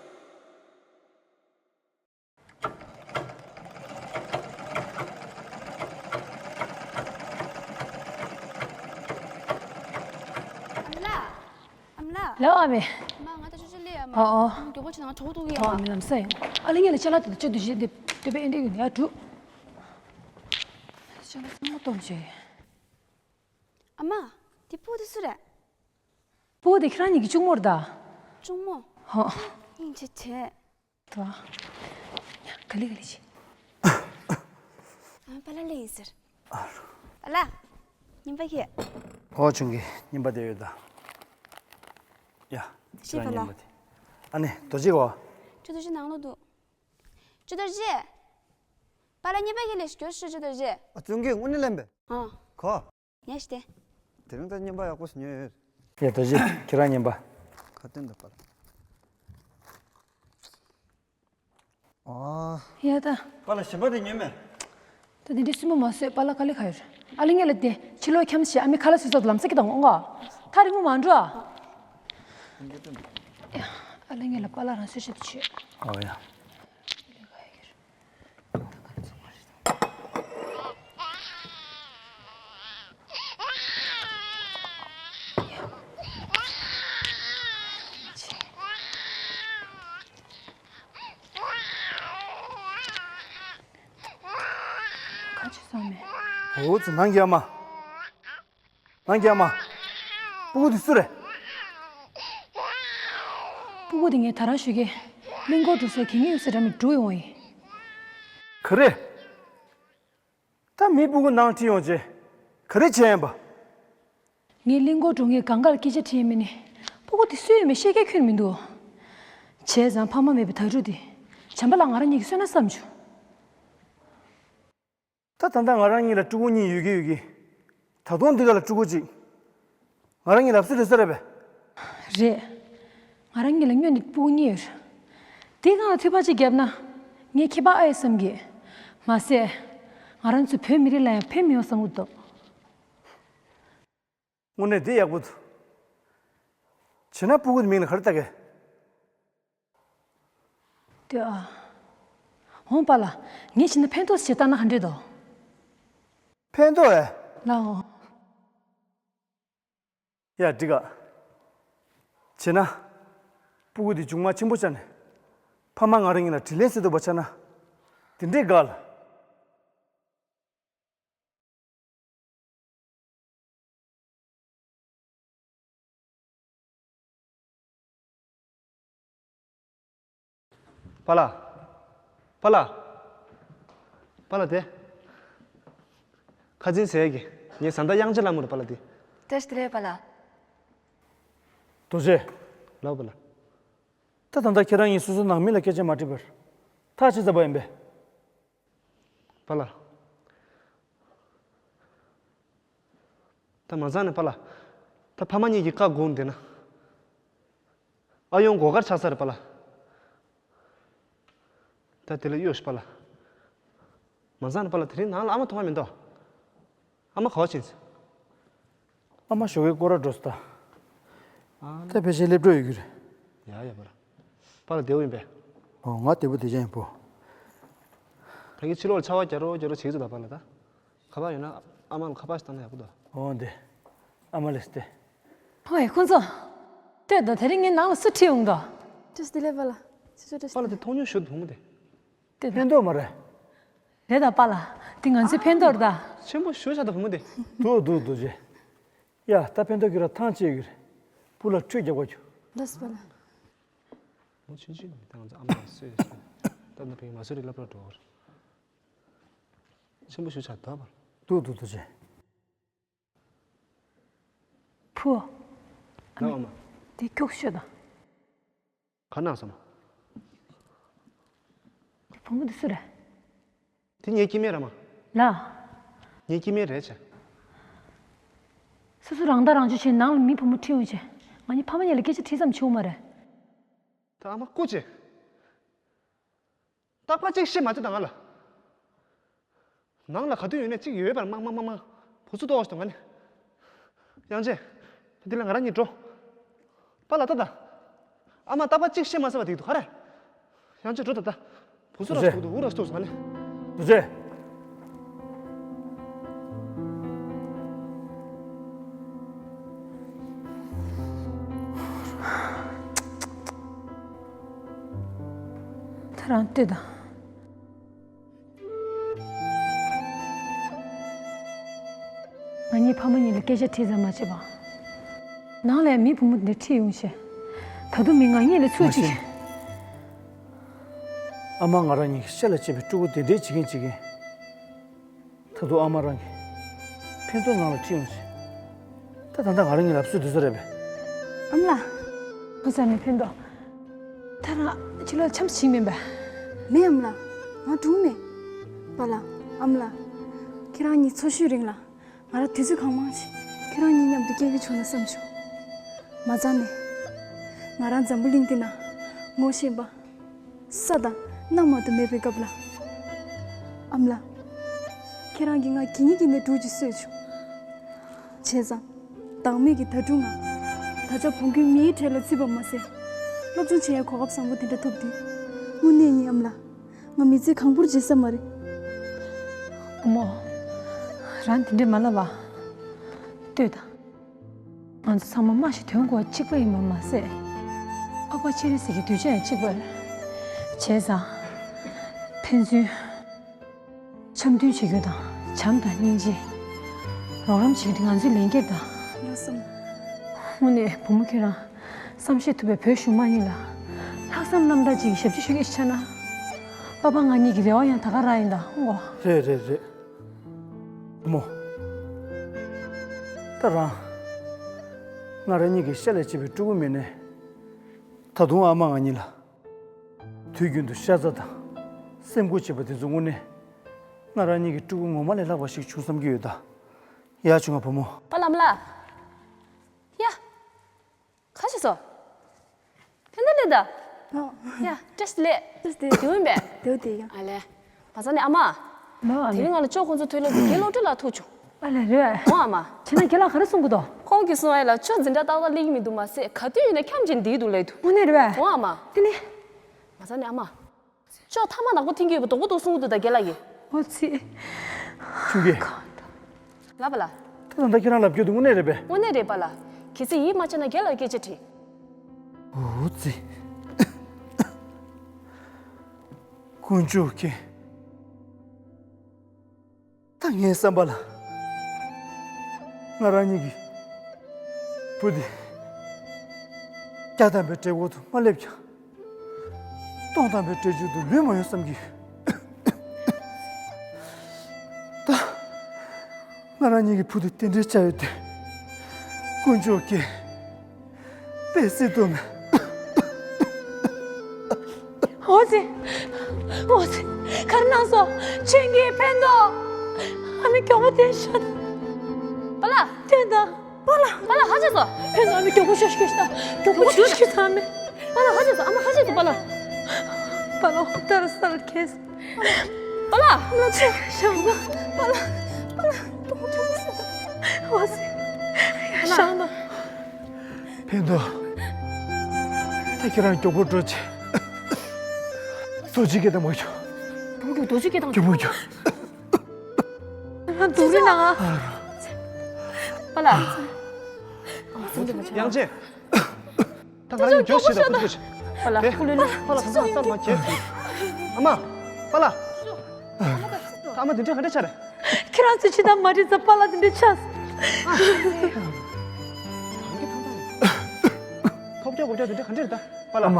ཨ་མ་ལགས། ཨ་མ་ལགས། ལགས་ཨ་མས། མ་ང་ད་ཅོ་ཅོ་ལས་ཨ་མ། ཨོ་ཨོ། མགྱོགས་པོ་བྱེད་ན་ང་གྲོགས་འདུག་ཡ་ཨོ་ཨ་མ། མས་ལམ་སེང་། ཨ་ལེ་ངས་ལ་ཅ་ལག་དེ་ཅོ་འདུག་ཞེས་འདི་སྟོད་པའི་ཨེ་འདྲས་ཡོད་ཡ་འགྲུབ། ཅ་ལག་ཚང་མ་སྟོར་བྱས། ཨ་མ། དེ་ཕྲུ་གུ་དེ་སུ་རེད། ཕྲུ་གུ་དེ་ཁྱེད་རང་གཉིས་ཀྱི་གཅུང་མོ་རེད་ད། གཅུང་མོ། ཧོ། སྙིང་རྗེ་བྱས། ད། ག་ལེ་ག་ལེ་བྱེད། ཨ་པ་ལགས་ལས་ཡིན་ཟེར། པ་ལགས། རྔན་པ་ཁྱེར། ཨོ་ཆུང་གི་རྔན་པ་དེ་ཡོད་ད། ཡ། ཁྱེད་རང་རྔན་པ་དེ། ཨ་ནི་རྡོ་རྗེ་གོ། ཅོ་རྡོ་རྗེ་ནང་ལོགས་འདུག་ཅོ་རྡོ་རྗེ། པ་ལགས་རྔན་པ་ཁྱེར་ལས་ཤིག་སྐྱོར་ཤོག་ཅོ་རྡོ་རྗེ། ཨ་ཙུང་གིས་དངོས་གནས་ལན་པས། ཨ། གོ། ཉལ་ཤི་སྟེ། དེ་རིང་ད་རྔན་པ་ཡག་པོ་ཞིག་ཉོས་ཡོད། ཡ་རྡོ་རྗེ་ཁྱེད་རང་རྔན་པ། ག་དོན་དུ་པ་ལགས། ཨ། ཡ་ད། པ་ལགས་ཞིམ་པ་དེ་ཉོས་མེད། ད་དེ་འདྲའི་སྲུ་མོ་མ་བཟོས་པ་ལགས་ག་ལེ་ག་ཡོད་རེད། ཨ་ལེ་ངས་ལ་དེ་ཕྱི་ལོགས་འཁྱམས་ཤིག་ཨ་མའི་ཁ་ལག་བཟོས་ཚར་ལམ་སེང་གི་དང་འོང་ག་ད་རིང་མོ་མ་འགྲོ་ཨ། ཡ། ཨ་ལེ་ངས་ལ་པ་ལགས་རང་བཟོས་ཤིག་ད་ཆོས། ཨོ་ཡ། ཁ་ཆུ་སོང་མེད། འོ་ཙི་ནང་གི་ཨ་མ། ནང་གི་ཨ་མ། སྤུ་གུ་དེ་སུ་རེད། སྤུ་གུ་དེ་ངས་ད་རང་ཞུ་གི། གླིང་སྐོར་འགྲོ་སའི་གད་སྙིགས་གཡུག་སའི་འགྲམ་ནས་སྒྲུག་ཡོང་བ་ཡིན། ག་རེ། ད་མི་སྤུ་གུ་ནང་ཁྲིད་ཡོང་རྗེས་ག་རེ་བྱས་ཡིན་པ། ངས་གླིང་སྐོར་འགྲོ་མཁན་གང་ག་ལ་སྐད་ཆ་དྲིས་ཡིན་མིན་ནི། སྤུ་གུ་དེ་སུའི་ཡིན་མིན་ཤེས་མཁན་ཁྱོན་མི་འདུག་བྱས་ཙང་ཕ་མ་མེད་པའི་དྭ་ཕྲུག་དེ། བྱམས་པ་ལགས་ང་རང་གཉིས་ཀྱིས་གསོས་ན་བསམ་བྱུང་། ད་ད་ལྟ་ང་རང་གཉིས་ལ་ཕྲུ་གུ་གཉིས་ཡོད་ཀྱི་ཡོད་ཀྱི། ད་དུང་འདི་ག་ལ་ཕྲུ་གུ་གཅིག་ང་རང་གཉིས་ལ་སུ་རེད་ས་རེད་པས། རེད། ང་རང་གཉིས་ལ་སྔོན་ནས་ཕྲུ་གུ་གཉིས་ཡོད་རེད། དེའི་སྒང་ལ་འཐུས་པ་གཅིག་བརྒྱབ་ན། ངས་ཁྱད་པར་ཨེ་ཡོད་བསམ་གི། མ་ཟད། ང་རང་ཚོ་བོད་མི་རིགས་ལ་ཡང་ཕན་མི་ཡོང་བསམ་གི་འདུག་དངོས་གནས་འདི་ཡག་པོ་འདུག་བྱས་ན་སྤུ་གུ་དེ་མིང་ལ་ག་རེ་བཏགས་གས། ལྟོས་ཨ། འོང་པ་ལགས། ངས་བྱས་ན་ཕན་ཐོགས་ཞེ་དྲག་ན་ག་འདྲས་འདུག་ཕན་ཐོགས་ཨེ། ལའོ། ཡ་འགྲིག་ག་བྱས་ན། སྤུ་གུ་འདི་མཇུག་མ་ཆེན་པོ་ཆགས་ནས། ཕ་མ་ང་རང་གཉིས་ལ་དྲིན་ལན་གཟོ་ཐུབ་པ་ཆགས་ན། དེ་འདྲས་དགའ་ལ། པ་ལགས། པ་ལགས། པ་ལགས་དེ། ཁ་འཛིན་ཟེར་གི། ངའི་བཟའ་ཟླ་དབྱངས་ཅན་ལྷ་མོ་རེད་པ་ལགས་དེ། བཀྲ་ཤིས་བདེ་ལེགས་པ་ལགས། རྡོ་རྗེ། ལགས་པ་ལགས། ད་ད་ལྟ་ཁྱེད་རང་གཉིས་སོ་སོ་ནང་མི་ལ་སྐད་ཆ་མ་དྲིས་པར། ཐག་ཆོད་ཚར་བ་ཡིན་པས། པ་ལགས། ད་མ་ཚང་ནས་པ་ལགས། ད་ཕ་མ་གཉིས་ཀྱིས་བཀའ་དགོངས་བསྡད་ན། ཨ་ཡོང་སྒོ་ཁར་ཆགས་ས་རེད་པ་ལགས། ད་དེ་ལ་གཡོ་ཞིག་པ་ལགས། མ་ཚང་ནས་པ་ལགས་དེ་རིང་ནང་ལ་ཨ་མ་མཐོང་བ་མི་འདུག་ཨ་མ་ག་བ་ཕྱིན་སོང་། ཨ་མ་ཞོགས་ཀའི་སྐོར་ར་འགྲོ་སོང་ད། ཨ་ད་ཕལ་ཆེར་སླེབས་འགྲོ་ཡོད་ཀྱི་རེད། ཡ་ཡ་པ་ལགས། པ་ལགས་བདེ་པོ་ཡིན་པས། ཨོ་ང་བདེ་པོ་བདེ་ཅན་ཡིན་པོ། ད་གིན་ཕྱི་ལོགས་ལ་ཆར་པ་རྒྱག་རོགས་རྒྱག་རོགས་བྱེད་ཀྱི་འདུག་ད་པ་ལགས་ད། ཁ་པར་ཡོད་ན་ཨ་མ་ལ་ཁ་པར་ཞིག་བཏང་ན་ཡག་པོ་འདུག་ཨོ་འདི། ཨ་མ་ལགས་སྟེ། ཧོ་ཡ་ཁོང་ཚོ། ལྟོས་དང་དེ་རིང་ངའི་ནང་ལ་སུ་ཁྲིད་འོང་དོ། བཀྲ་ཤིས་བདེ་ལེགས་པ་ལགས། ཆུ་ཚོད་བཀྲ་ཤིས་པ་ལགས་དེ་མཐོང་མྱོང་ཞུ་བུ་མོ་དེ། ལྟོས་དང་། ཕན་ཐོགས་མ་རེད། རེད་དང་པ་ལགས། དེ་ང་ཚོའི་ཕན་ཐོགས་རེད་ད། ཆེན་པོ་ཞུ་བྱ་དང་བུ་མོ་དེ། འདུག་འདུག་འདུག་ཅེ། ཡ་ད་ཕན་ཐོགས་ཀྱི་ར་ཐང་ཆད་ཀྱི་རེད། བུ་ལ་ཁྲུས་རྒྱག་པ་རྒྱུ། ལགས་སོ་པ་ལགས། མོ་ཆུང་ཆུང་ནས་ད་ང་ཚོ་ཨ་མ་ལ་གསོས་ཡོད་ཟེར། ད་ནི་བུ་མོ་མ་གསོས་རིགས་སློབ་གྲྭར་འགྲོ་བར། ཆེན་པོ་ཞུ་བྱ་དང་པ་ལགས། འདུག་འདུག་འདུག་ཅེ། བུ། ལགས་ཨ་མ། དེ་ཁྱོག་ཤོད་དང་། ག་ནང་སོང་། བུ་མོ་དེ་སུ་རེད། དེ་ངའི་སྐྱེ་དམན་རེད་མ། ལ། ངའི་སྐྱེ་དམན་རེད་ཅེ། སོ་སོ་རང་ལྟ་རང་སྤྱོད་བྱས་ནང་ལ་མི་བུ་མོ་ཁྲིད་ཡོང་བྱས། ང་གཉིས་ཕ་མ་གཉིས་ལ་སྐད་ཆ་དྲིས་ཙམ་བྱུང་མ་རེད། ད་ཨ་མ་སྐུ་མཁྱེན། རྟག་པར་གཅིག་བཤད་མ་བྱེད་དང་ང་ལ། ནང་ལ་ག་དུས་ཡོད་ནས་གཅིག་ཡོད་པར་མང་མང་མང་མང་། བུ་ཚོ་ལྟོགས་ཤིག་དང་ང་ནི། དབྱངས་ཅན། འདི་ལ་ང་རང་གཉིས་འགྲོ། པཱ་ལགས་ད་ད། ཨ་མ་རྟག་པར་གཅིག་བཤད་མ་ཟེར་བ་དེ་འདུག་ག་རེ། དབྱངས་ཅན་འགྲོ་ད་ད། བུ་ཚོ་ར་ཞིག་འདུག་འུ་ར་ཞིག་འདུག་ང་ནི། རྡོ་རྗེ། ད་རང་ལྟོས་དང་། ང་གཉིས་ཕ་མ་གཉིས་ལ་སྐད་ཆ་དྲིས་ཙམ་མ་བྱས་པ། ནང་ལ་ཡང་མི་བུ་མོ་འདི་ཁྲིད་ཡོང་བྱས། ད་དུང་མི་ང་གཉིས་ལ་ཚུར་མ་གཅིག་ཤེས། ཨ་མ་ང་རང་གཉིས་ཀྱི་ཤ་ལ་གཅེས་པའི་ཕྲུ་གུ་དེ་འདྲས་བྱེད་མཁན་བྱེད་མཁན། ད་དུང་ཨ་མ་རང་གིས་ཕན་ཐོགས་ནང་ལ་ཁྲིད་ཡོང་ཞིང་། ད་ད་ལྟ་ང་རང་གཉིས་ལབ་སྲོལ་དེ་ཚོ་རེད་པས། ཨ་མ་ལགས། ཨོ་ཙི་ཨ་མའི་ཕན་ཐོགས། ད་རང་ཕྱི་ལོགས་འཆམ་ཞིག་མིན་པས། མེད་ཨ་མ་ལགས། ང་སྒྲུང་མེད། པཱ་ལགས། ཨ་མ་ལགས། ཁྱེད་རང་གཉིས་འཚོ་བཞུད་རིང་ལ་ང་རང་དུས་ཚོད་གང་མང་ཞིག་ཁྱེད་རང་གཉིས་མཉམ་དུ་སྐྱེལ་གྱི་བྱུང་ན་བསམ་བྱུང་། མ་རྩ་ནས། ང་རང་འཛམ་བུ་གླིང་འདི་ན་ངོ་ཤེས་པ། ས་དང་གནམ་མ་གཏོགས་མེད་པའི་སྐབས་ལ། ཨ་མ་ལགས། ཁྱེད་རང་གིས་ང་གད་སྙིགས་ཀྱི་ནང་དཀྲུགས་ཀྱིས་གསོས་བྱུང་། བྱས་ཙང་། བདག་མེད་ཀྱི་ད་དྲུང་ང་། ད་ཆ་བོང་གུའི་མིའི་གྲས་ལ་བརྩིས་པ་མ་ཟད། སློབ་སྦྱོང་བྱེད་ཡའི་གོ་སྐབས་བཟང་པོ་དེ་འདྲ་ཐོབ་དུས། དངོས་གནས་ཡིན་ཨ་མ་ལགས། ང་མི་ཚེ་གང་པོར་བརྗེད་ས་མ་རེད། བུ་མོ། རང་དེ་འདྲས་མ་ལབ་ཨ། ལྟོས་དང་། ང་ཚོ་ཚང་མ་རྨ་ཞིག་དོན་གོ་གཅིག་པ་ཡིན་པ་མ་ཟད། འཕགས་པ་སྤྱན་རས་གཟིགས་ཀྱི་གདུལ་བྱ་ཡང་གཅིག་པ་རེད། བྱས་ཙང་། ཕན་ཚུན། འཆམ་མཐུན་བྱེད་རྒྱུ་དང་བྱམས་དང་སྙིང་རྗེ། རོགས་རམ་བྱེད་རྒྱུ་དེ་ང་ཚོའི་ལས་འགན་དང་། ལགས་སོ། དངོས་གནས་བུ་མོ་ཁྱེད་རང་བསམ་ཤེས་ཐུབ་པའི་བོད་གཞུང་མང་གཉིས་ལ་ལྷག་བསམ་རྣམ་དག་ཅིག་གིས་ཞབས་ཕྱི་ཞུ་མཁན་ཞིག་ཆགས་ན། པ་ཕ་ང་གཉིས་ཀྱི་རེ་བ་ཡང་ད་ག་རང་ཡིན་ད་ཧོ། རེད་རེད་རེད། བུ་མོ། ད་རང་། ང་རང་གཉིས་ཀྱི་ཤ་ལས་སྐྱེས་པའི་ཕྲུ་གུ་མིན་ནས། ད་དུང་ཨ་མ་ང་གཉིས་ལ། དུས་རྒྱུན་དུ་ཤ་ཚ་དང་སེམས་ཁུར་བྱེད་པ་དེ་ཚོ་དངོས་གནས་ང་རང་གཉིས་ཀྱི་ཕྲུ་གུ་ངོ་མ་ལས་ལྷག་པ་ཞིག་བྱུང་བསམ་གྱི་ཡོད་ད། ཡ་བྱུང་ང་བུ་མོ། པ་ལགས་ཨ་མ་ལགས། ཡ། ག་བྱས་སོང་། ཕན་ཐོགས་ལེ་ད། ཨོ། ཡ་བཀྲ་ཤིས་བདེ་ལེགས། བཀྲ་ཤིས་བདེ་ལེགས། བདེ་པོ་ཡིན་པས། བདེ་པོ་བདེ་ཡ། ཨ་ལས། བ་ཚ་ནས་ཨ་མ། ལོ་ཨ་དེ་རིང་ང་ལ་ཅོ་ཁོང་ཚོ་ཐུག་ལོ་དེ་རྒན་སློབ་གྲྭ་ལ་ཐུག་བྱུང་། ཨ་ལས་རེད། འོང་ཨ་མ། བྱས་ན་རྒན་ལགས་ག་རེ་གསུང་གི་འདུག་ཁོང་གིས་གསུང་བ་ལ་ཅོ་འཛིན་གྲྭ་ཏག་ཏག་སླེབས་ཀྱི་མི་འདུག་མ་ཟད་ག་དུས་ཡིན་ན་འཁྱམས་བྱས་བསྡད་འདུག་ལབ་འདུག་དངོས་གནས་རེད་པས། འོང་ཨ་མ། དེ་ནི། བ་ཚ་ནས་ཨ་མ། ཅོ་ཐ་མག་ནག་པོ་འཐེན་གྱི་ཡོད་པ་རྡོག་པོ་རྡོག་གསུང་གི་འདུག་ད་རྒན་ལགས་ཀྱིས། ཨོ་ཙི། ཆུང་སྐྱེས། ལབ་པ་ལ། ད་ད་ལྟ་ཁྱེད་རང་ལབ་རྒྱུ་དེ་དངོས་གནས་རེད་པས། དངོས་གནས་རེད་པ་ལ། གལ་སྲིད་ཡིད་མ་ཆེས་ན་རྒན་ལགས་སྐད་ཆ་དྲིས། ཨོ་ཙི། དཀོན་མཆོག་མཁྱེན། ད་ངའི་བསམ་པ་ལ། ང་རང་ཉིད་ཀྱི་བུ་དེ་བརྒྱ་ཐམ་པའི་བྲེལ་འཁོར་དུ་མ་སླེབས་ཀྱང་། སྟོང་ཐམ་པའི་བྲེལ་འཚུབ་ཏུ་ལུས་མ་ཡོང་བསམ་གྱི་ཡོད། ད་ང་རང་ཉིད་ཀྱི་བུ་དེ་དེ་འདྲའི་ཆགས་ཡོད་དེ། དཀོན་མཆོག་གིས། པེ་སི་ཏོ་མེ། འོ་ཙི། འོ་ཙི། ག་རེ་གནང་སོང་། ཁྱོད་ཀྱིས་ཕན་ཐོགས། ཨ་མའི་མགྱོགས་པོ་དེ་ཤོད། པཱ་ལགས། ཐོན་དང་། པཱ་ལགས། པཱ་ལགས་ཧ་ཅང་སོང་། ཕན་ཐོགས་ཨ་མའི་མགྱོགས་པོ་ཤོད་ཤོད་ཤོད་དང་། མགྱོགས་པོ་ཤོད་ཤོད་ཤོད་དང་ཨ་མའི། པཱ་ལགས་ཧ་ཅང་སོང་། ཨ་མ་ཧ་ཅང་སོང་པཱ་ལགས། པཱ་ལགས་ཨོ་ཏར་སར་ཁེས། པཱ་ལགས། ཨ་མ་ལགས་ཤང་པཱ་ལགས། པཱ་ལགས། ཏོང་ཏོང་སོང་། འོ་ཙི། ཤང་དང་། ཕན་ཐོགས། ད་ཁྱེད་རང་མགྱོགས་པོ་འགྲོ་ཆེ། རྡོ་རྗེ་སྐད་བཏང་མ་ཁྱོད། བུ་མོ་རྡོ་རྗེ་སྐད་བཏང་། མགྱོགས་པོ་མགྱོགས། ང་འདུག་རེ་ན་ང་། པཱ་ལགས། དབྱངས་ཅན། ད་ང་རང་མགྱོགས་ཤིག་དང་ཁུ་ཁུ་ཤིག་པཱ་ལགས་ཁུ་ལུ་ལུ། པཱ་ལགས་ཚང་མ་ཚང་མ་གྱེས་སོང་། ཨ་མ། པཱ་ལགས། ཨ་མ་དེ་འདྲ་ག་འདྲ་ཆགས་རེད། ཁྱེད་རང་ཚོས་ཇི་ལྟར་མ་དྲིས་ཙམ་པཱ་ལགས་དེ་འདྲ་ཆགས་སོང་། ཐོབ་རྒྱག་གོ་རྒྱག་དེ་འདྲ་ག་འདྲ་རེད་ད་པཱ་ལགས། ཨ་མ།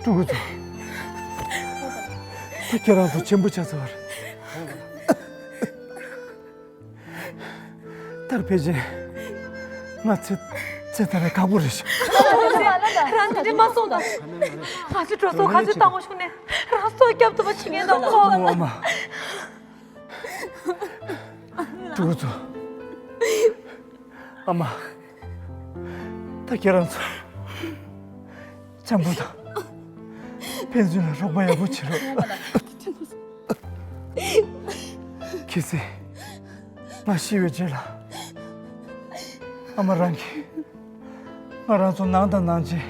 ཕྲུ་གུ་ཚོ། ད་ཁྱེད་རང་ཚོ་ཆེན་པོ་ཆགས་ཚར་བ་རེད། ད་ཕལ་ཆེར་ང་ཚེ་ ཚེ་ད་རེས་ཁག་པོ་རེད་ཤག་རང་དེ་འདྲ་མ་གསུངས་དང་། ང་ཚོ་གྲོད་སོ་ག་ཚོད་བཏང་བ་བྱུང་ནས་རང་སྲོག་སྐྱབས་ཐུབ་པ་བྱེད་མཁན་དང་ཁོ། ཨོ་ཨ་མ། ཕྲུ་གུ་ཚོ། ཨ་མ། ད་ཁྱེད་རང་ཚོ། བྱམས་པོ་དང་། ཕན་ཚུན་ལ་རོགས་པ་ཡག་པོ་བྱེད་རོགས། གལ་སྲིད་ང་ཤི་བའི་རྗེས་ལ་ཨ་མ་རང་གིས་ང་རང་ཚོ་ནང་དང་ནང་ཆེན་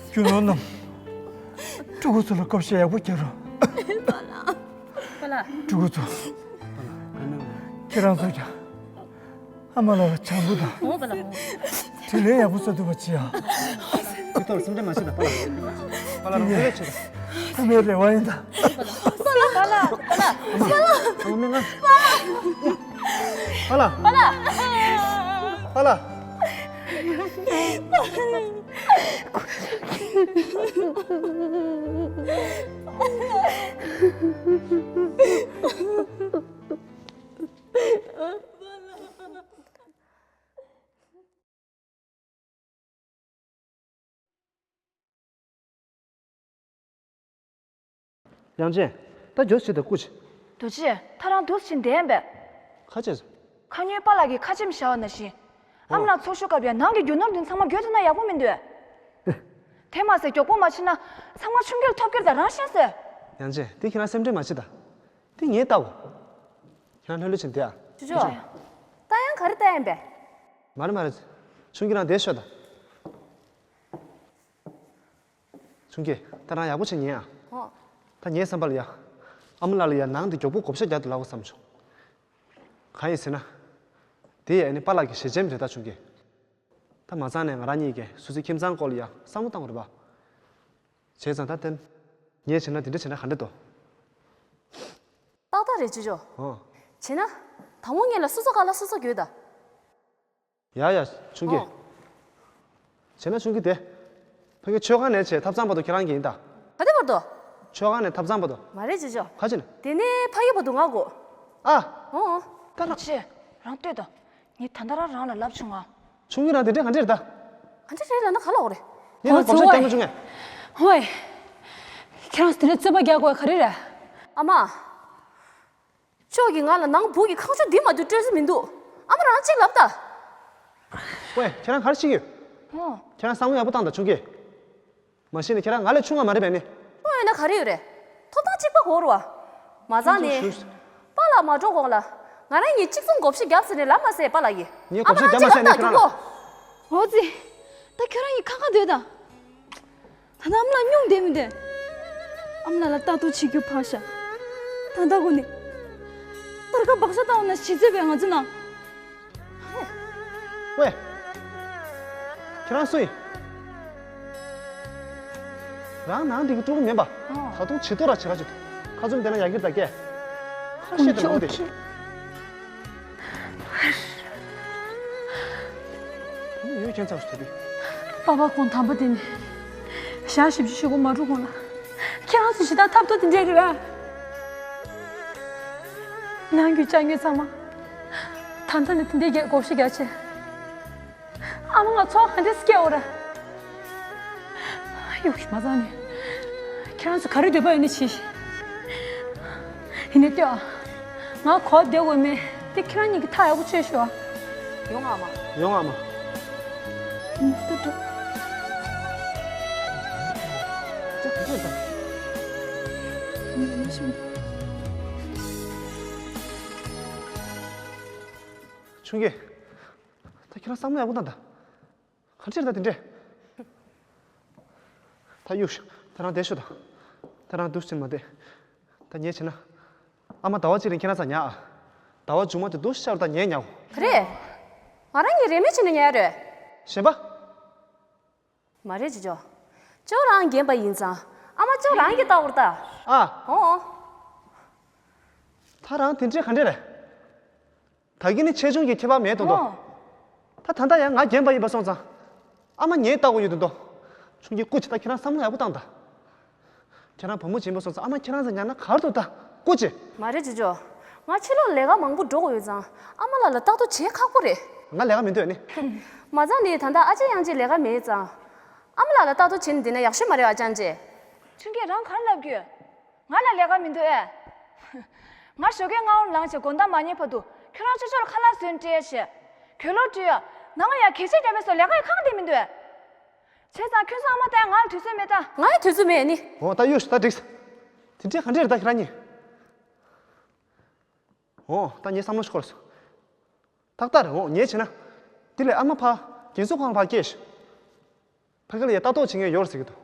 རྒྱུ་ནོར་རྣམས་ཕྲུ་གུ་ཚོ་ལ་བགོ་བཤའ་ཡག་པོ་རྒྱག་རོགས། ཕྲུ་གུ་ཚོ། ཁྱེད་རང་ཚོས་ཀྱང་ཨ་མ་ལགས་ལ་བྱམས་པོ་དང་། འོ་པ་ལགས། དྲིན་ལན་ཡག་པོ་གསོ་ཐུབ་པ་བྱེད་ཨ། དེ་ཐོག་ལ་སེམས་ཁྲལ་མ་བྱེད་དང་པ་ལགས། པ་ལགས་རང་ཐོག་ལ་བྱེད་དང་། ཨ་མའི་རེ་བ་ཡིན་ད། པ་ལགས། པ་ལགས། པ་ལགས། ཨ་མ་མི་ང་། པ་ལགས། པ་ལགས། ཡང་ཅན། ད་མགྱོགས་བྱེད་དང་སྐུ་མཁྱེན། རྡོ་རྗེ། ད་རང་འདུག་སེ་བྱས་བསྡད་ཡིན་པས། ཁ་ཆེ། ཁ་ཉོན་པཱ་ལགས་ཀྱིས་ཁ་ཆེམས་བཞག་པ་ནང་བཞིན། ཨ་མ་ལགས་ཚོགས་ཞུགས་སྐབས་ཡ་ནང་གི་རྒྱུ་ནོར་འདི་ཚང་མ་འགྱོད་ཐུབ་ན་ཡག་པོ་མི་འདུག་དེ་མ་ཟད་མགྱོགས་པོ་མ་བྱས་ན་ཚང་མ་ཆུང་སྐྱེས་ལ་ཐོབ་ཀྱི་རེད་ད་རང་ཤེས་སོང་། ཡང་ཅན། དེ་ཁྱེད་རང་སེམས་ཁྲལ་མ་བྱེད་ད། དེ་ངས་ལྟ་འོ། ཁྱེད་རང་ལྷོད་ལྷོད་བྱས་བསྡད་ཨ། ཅོ་ཅོ། ད་ཡང་ག་རེ་ལྟ་ཡིན་པས། མ་རེད་མ་རེད། ཆུང་སྐྱེས་རང་བསྡད་ཤོག་ད། ཆུང་སྐྱེས། ད་རང་ཡག་པོ་བྱས་ཉན་ཨ། ཨོ། ད་ངའི་བསམ་པ་ལ་ཡ། ཨ་མ་ལགས་ལ་ཡ་ནང་དེ་མགྱོགས་པོ་བགོ་བཤའ་རྒྱག་ཏུ་ལབ་དགོས་བསམ་བྱུང་། གང་ཡིན་ཟེར་ན། དེ་ཡ་ནི་པཱ་ལགས་ཀྱི་ཞལ་ཆེམས་རེད་ད་ཆུང་སྐྱེས། ད་མ་ཚང་ནས་ང་རང་གཉིས་ཀྱིས་སོ་སོའི་ཁྱིམ་ཚང་སྐོར་ལ་ཡ་བསམ་བློ་བཏང་དགོས་རེད་པ། བྱས་ཙང་ད་བསྟན། ངས་བྱས་ན་དེ་འདྲ་བྱས་ན་ག་འདྲ་འདུག་ཏག་ཏག་རེད་ཅོ་ཅོ། ཨོ། བྱས་ན། དང་པོ་ངེད་ལ་སོ་སོ་ག་ལ་སོ་སོ་དགོས་ད། ཡ་ཡ། ཆུང་སྐྱེས། ཨོ། བྱས་ན་ཆུང་སྐྱེས་དེ། ཕ་གི་མཆོད་ཁང་ནས་བྱས་ཐབ་ཚང་བར་དུ་ཁྱེད་རང་གི་ཡིན་ད། ག་དེ་བར་དུ། མཆོད་ཁང་ནས་ཐབ་ཚང་བར་དུ། མ་རེད་ཅོ་ཅོ། ག་ཅི་ན། དེ་ནས་ཕ་གི་བར་དུ་ང་དགོས། ཨ། ཨོ། ད་རང་། ཅེ། རང་ལྟོས་དང་། ངས་ད་ལྟ་རང་རང་ལ་ལབ་བྱུང་ང་། ཆུང་སྐྱེས་རང་དེ་འདྲས་ག་འདྲས་རེད་ད། ག་འདྲས་རེད་ལབ་ན་ག་ལ་འོ་རེད། ངས་རང་ཨོ་བགོ་བཤའ་རྒྱག་མ་བྱུང་ངས། ཧོ་ཙི་ཝེ། ཧོའི། ཁྱེད་རང་དེ་འདྲས་རྩོད་པ་རྒྱག་དགོས་ག་རེ་རེད། ཨ་མ། ཁྱོད་ཀྱིས་ང་ལ་ནང་སྦུག་གི་ཁང་ཆུང་འདི་མ་གཏོགས་སྤྲོད་ས་མི་འདུག་ཨ་མ་རང་གཅིག་ལབ་ད། ཝེ། ཁྱེད་རང་ག་རེ་བྱེད་ཀྱི་ཡོད། ཨོ། ཁྱེད་རང་བསམ་བློ་ཡག་པོ་བཏང་དང་ཆུང་སྐྱེས། མ་གཞི་ནས་ཁྱེད་རང་ང་ལས་ཆུང་བ་མ་རེད་པས་ནི། ཨོ་ཡིན་ན་ག་རེ་ཡོད་རེད། ཐོབ་ཐང་གཅིག་པ་དགོས་རེད་བ། མ་ཚང་ནི། ཞུ། པཱ་ལགས་མ་འགྲོ་གོང་ལ། ང་རང་གཉིས་གཅིག་མཚུངས་བགོ་བཤའ་རྒྱབ་ཟེར་ནས་ལབ་མ་ཟེར་པཱ་ལགས་ཀྱིས། ངས་ཨ་མ་བགོ་བཤའ་རང་རྒྱབ་མ་གཅིག་ལབ་ཟེར་ནས་ད་ཁྱོད་རང་འགྲོ་ལ། གོ། ཨོ་ཙི། ད་ཁྱོད་རང་གཉིས་ཁ་ཁ་སྡོད་དང་། ད་ལྟ་ཨ་མ་ལགས་སྙུང་བསྡད་མི་འདོད། ཨ་མ་ལགས་ལ་ལྟ་རྟོག་བྱེད་རྒྱུ་ཕངས་ཤག་ད་ལྟ་གོ་ནི། སྟར་ཁ་སྦག་ཤ་བཏང་བ་ན་ཞེ་ཚད་པས་ང་ཚོ་ནང་། ཝེ། ཁྱེད་རང་སུ་ཡིན། རང་ནང་འདི་གི་ཀྲུང་མིན་པ། ཨོ། ད་དུང་བྱི་ཏོ་ར་བྱེད་ར་བྱེད། ཁ་བཙུམ་བསྡད་ན་ཡག་གི་རེད་ད་སྐད། ཁ་ཤས་དེ་ལོང་དེ། ཡོད་ཁྱེད་ཚོ་ཞིག་དེ། པ་ཕ་ཁོང་དམ་པ་དེ་ནི། ཞག་བཞི་བཅུ་ཞེ་དགུ་མ་འགྲོ་གོང་ལ། ཁྱེད་རང་ཚོ་ཞེ་དྲག་ཐབས་སྡུག་དེ་འདྲས་རེད་པས། ནང་གི་ཅ་དངོས་ཚང་མ། ད་ལྟ་ནས་དེ་འདྲས་བགོ་བཤའ་རྒྱག་བྱས། ཨ་མ་ང་ཚོ་ག་འདྲས་སྐྱེ་འོ་ར། གཡུག་ཞིག་མ་ཚང་ནས། ཁྱེད་རང་ཚོ་ག་རེ་འདོད་པ་ཡོད་ན་བྱེད་ཤིག་ཡིན་ནའི་ལྟོས་ཨ། ང་གོ་བདེ་འོས་མེད་དེ་ཁྱེད་རང་གཉིས་ཀྱིས་ཐག་ཡག་པོ་ཆོད་ཤོག་ཨ། ཡོང་ཨ་མ། ཡོང་ཨ་མ། ད་འགྲོ། ད་ག་འདྲས་ད། ཆུང་སྐྱེས། ད་ཁྱེད་རང་བསམ་བློ་ཡག་པོ་བཏང་ད། ག་འདྲས་ད་དེ་འདྲས། ད་གཡུག་ཤོག་ད་རང་བསྡད་ཤོག་ད། ད་རང་འདུག་སེ་མ་བསྡད། ད་ཉལ་བྱས་ན། ཨ་མ་ཟླ་བ་གཅིག་རིང་ཁྱེད་རང་ཚ་ཉལ་ཨ། ཟླ་བ་མཇུག་མ་དེ་འདུག་ཤར་ད་ཉལ་ཉལ། ག་རེ། ང་རང་གཉིས་རེས་མོས་བྱས་ནས་ཉལ་རེད། གཞན་པ། མ་རེད་ཅོ་ཅོ། ཅོ་རང་རྒན་པ་ཡིན་ཙང་ཨ་མ་ཅོ་རང་གིས་ལྟ་བར་ལྟ། ཨ། ཨོ། ད་རང་དེ་འདྲས་ག་འདྲས་རེད། ད་གིན་ནི་ཆེ་ཆུང་གི་ཁྱད་པར་མེད་དོ་དོ། ཨོ། ད་ད་ལྟ་ཡང་ང་རྒན་པ་ཡིན་པ་སོང་ཙང་། ཨ་མ་ངས་ལྟ་དགོས་ཡོད་དོ་དོ། ཆུང་སྐྱེས་སྐུ་མཁྱེན་ད་ཁྱེད་རང་བསམ་བློ་ཡག་པོ་བཏང་ད། ཁྱེད་རང་བུ་མོ་ཆེན་པོ་སོང་ཙང་ཨ་མ་ཁྱེད་རང་ཚ་ཉལ་ན་གར་འདུག་ད་སྐུ་མཁྱེན། མ་རེད་ཅོ་ཅོ། ང་ཕྱི་ལོགས་ལས་ཀ་མང་པོ་འགྲོ་དགོས་ཡོད་ཙང་ཨ་མ་ལགས་ལ་ལྟ་རྟོག་བྱེད་ཁག་པོ་རེད། ང་ལས་ཀ་མི་འདོད་ནི། མ་ཚང་ནི་ད་ལྟ་ཨ་ཅེ་གཡང་ཅེ་ལས་ཀ་མེད་ཙང་། ཨ་མ་ལགས་ལ་ལྟ་རྟོག་བྱེད་ནི་འདི་ན་ཡག་ཤོས་མ་རེད་ཨ་ཅང་ཅེ། ཆུང་སྐྱེས་རང་ག་རེ་ལབ་རྒྱུ། ང་ལ་ལས་ཀ་མི་འདུག་ཨེ། ང་ཞོགས་ཀས་སྔ་པོ་ལངས་བྱས་དགོང་དག་མ་ཉལ་བར་དུ་ཁྱོད་རང་ཆོས་ཕྱོགས་ལ་ཁ་ལག་བཟོས་སྤྲད་བྱས། གྱོད་ལོག་སྤྲད་ཡ། ནང་ལ་ཡ་གད་ཕྱིས་བརྒྱབ་པའི་སོགས་ལས་ཀ་ཡ་གང་དེ་མི་འདུག་ཨེ། བྱས་ཙང་ཁྱོད་ཚོ་ཨ་མ་ལྟ་ཡ་ང་ལ་དུས་ཚོད་མེད་ད། ང་ཡི་དུས་ཚོད་མེད་ནི། འོ་ད་གཡོ་ཤི་ད་འགྲིག་ས། དེ་འདྲའི་ག་འདྲས་རེད་ད་ཁྱེད་རང་གཉིས། འོ་ད་ངའི་བསམ་བློ་ཤོར་སོང་། ཏག་ཏག་རེད། འོ་ངས་བྱས་ན། དེ་ལས་ཨ་མ་ཕ་རྒན་གསོ་ཁང་ལ་ཕར་སྐྱེལ་ཤག་ཕ་གི་ལ་ཡ་ལྟ་རྟོག་བྱེད་མཁན་ཡོད་རེད་ཟེར་གྱི་འདུག་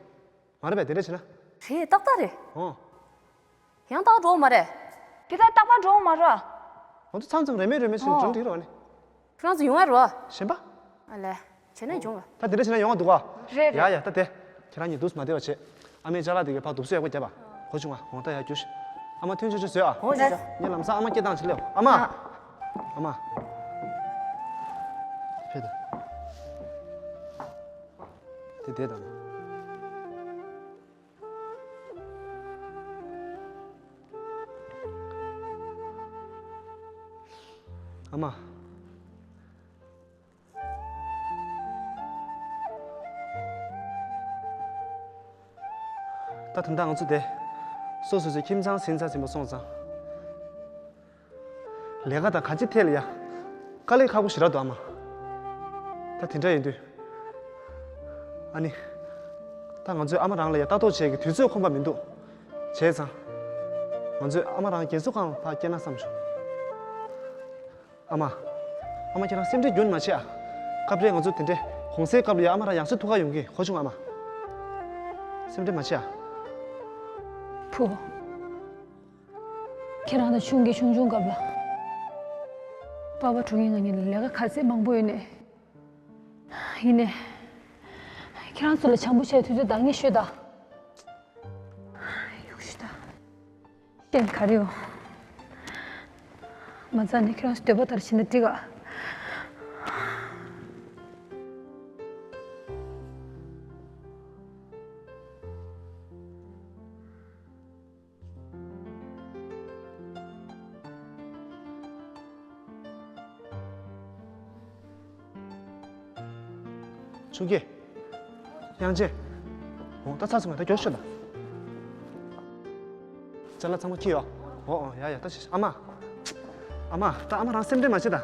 མ་རེད་པས་དེ་འདྲ་བྱས་ན། རེད་ཏག་ཏག་རེད། འོ། ཡང་ཏག་འགྲོ་མ་རེད། དེ་ལྟར་རྟག་པར་འགྲོ་མ་རེད། ང་ཚོ་མཚམས་མཚམས་རེ་མེད་རེ་མེད་ཞིག་འོ། འགྲོ་འགྲིག་རེད་བ་ནི། ཁྱོད་རང་ཚོ་ཡོང་ཡ་རེད་བ། གཞན་པ། ཨ་ལས། བྱས་ན་འབྱུང་བ། ད་དེ་འདྲ་བྱས་ན་ཡོང་བ་འདུག་ག་རེད་རེད། ཡ་ཡ་ད་དེ། ཁྱེད་རང་གཉིས་འདུག་མ་བདེ་བ་བྱེད། ཨ་མའི་ཅ་ལག་དེ་གའི་ཕར་དུག་སོ་ཡག་པོ་བརྒྱབ་པ། གོ་བྱུང་ང་འོང་ད་ཡར་རྒྱུགས་ཤིག་ཨ་མ་ཐོན་ཆོག་ཆོག་བཟོས་ཨ། འོ་ཆོག་ཆོག་ངས་ལམ་སང་ཨ་མ་སྐད་བཏང་བྱེད་ལེའོ་ཨ་མ། ཨ། ཨ་མ། ཕེབས་དང་། དེ་བསྡད་དང་། ཨ་མ། ད་ད་ལྟ་ང་ཚོ་དེ། སོ་སོ་སོའི་ཁྱིམ་ཚང་ཟིན་ཚར་ཟིན་པ་སོང་ཙང་། ལས་ཀ་དང་ག་ཅི་ཐད་ལ་ཡ། དཀའ་ལས་ཁག་པོ་ཞེ་དྲག་འདུག་ཨ་མ། ད་དེ་འདྲ་ཡིན་དུས། ཨ་ནི། ད་ང་ཚོས་ཨ་མ་རང་ལ་ཡ་ལྟ་རྟོག་བྱེད་ཀྱི་དུས་ཚོད་ཁོམ་པ་མི་འདུག་བྱས་ཙང་། ང་ཚོས་ཨ་མ་རང་རྒན་གསོ་ཁང་ལ་ཕར་སྐྱེལ་ན་བསམ་བྱུང་། ཨ་མ། ཨ་མ་ཁྱེད་རང་སེམས་ཁྲལ་རྒྱུན་མ་བྱེད་ཨ། སྐབས་རེ་ང་ཚོ་དེ་འདྲའི་གུང་སེང་སྐབས་ལ་ཡ་ཨ་མ་རང་ཡང་སེ་ཐུག་ག་ཡོང་གི་གོ་བྱུང་ཨ་མ། སེམས་ཁྲལ་མ་བྱེད་ཨ། བུ། ཁྱེད་རང་དང་ཆུང་གི་ཆུང་ཆུང་སྐབས་ལ། པ་ཕ་གྲོངས་ཡིན་ང་གཉིས་ལ་ལས་ཀ་ག་ཚད་མང་པོ་ཡོད་ནས། ཡིན་ནས། ཁྱེད་རང་ཚོ་ལ་བྱམས་པོ་བྱས་དུས་ཚོད་འདང་ངེས་ཤོད་ད། གཡུག་ཤོད་ད། ཤེས་ག་རེ་ཡོད། མ་རྩ་ནས་ཁྱེད་རང་ཚོ་འདོད་པ་ལྟར་བྱེད་ན་འགྲིག་ག་ཆུང་སྐྱེས། དབྱངས་ཅན། འོ་ད་ཚར་སོང་ངས་ད་མགྱོགས་ཤོད་ད། ཅ་ལག་ཚང་མ་འཁྱེར་ཡོད། འོ་འོ་ཡ་ཡ་ད་བྱས་ཨ་མ། ཨ་མ་ད་ཨ་མ་རང་སེམས་ཁྲལ་མ་བྱེད་ད།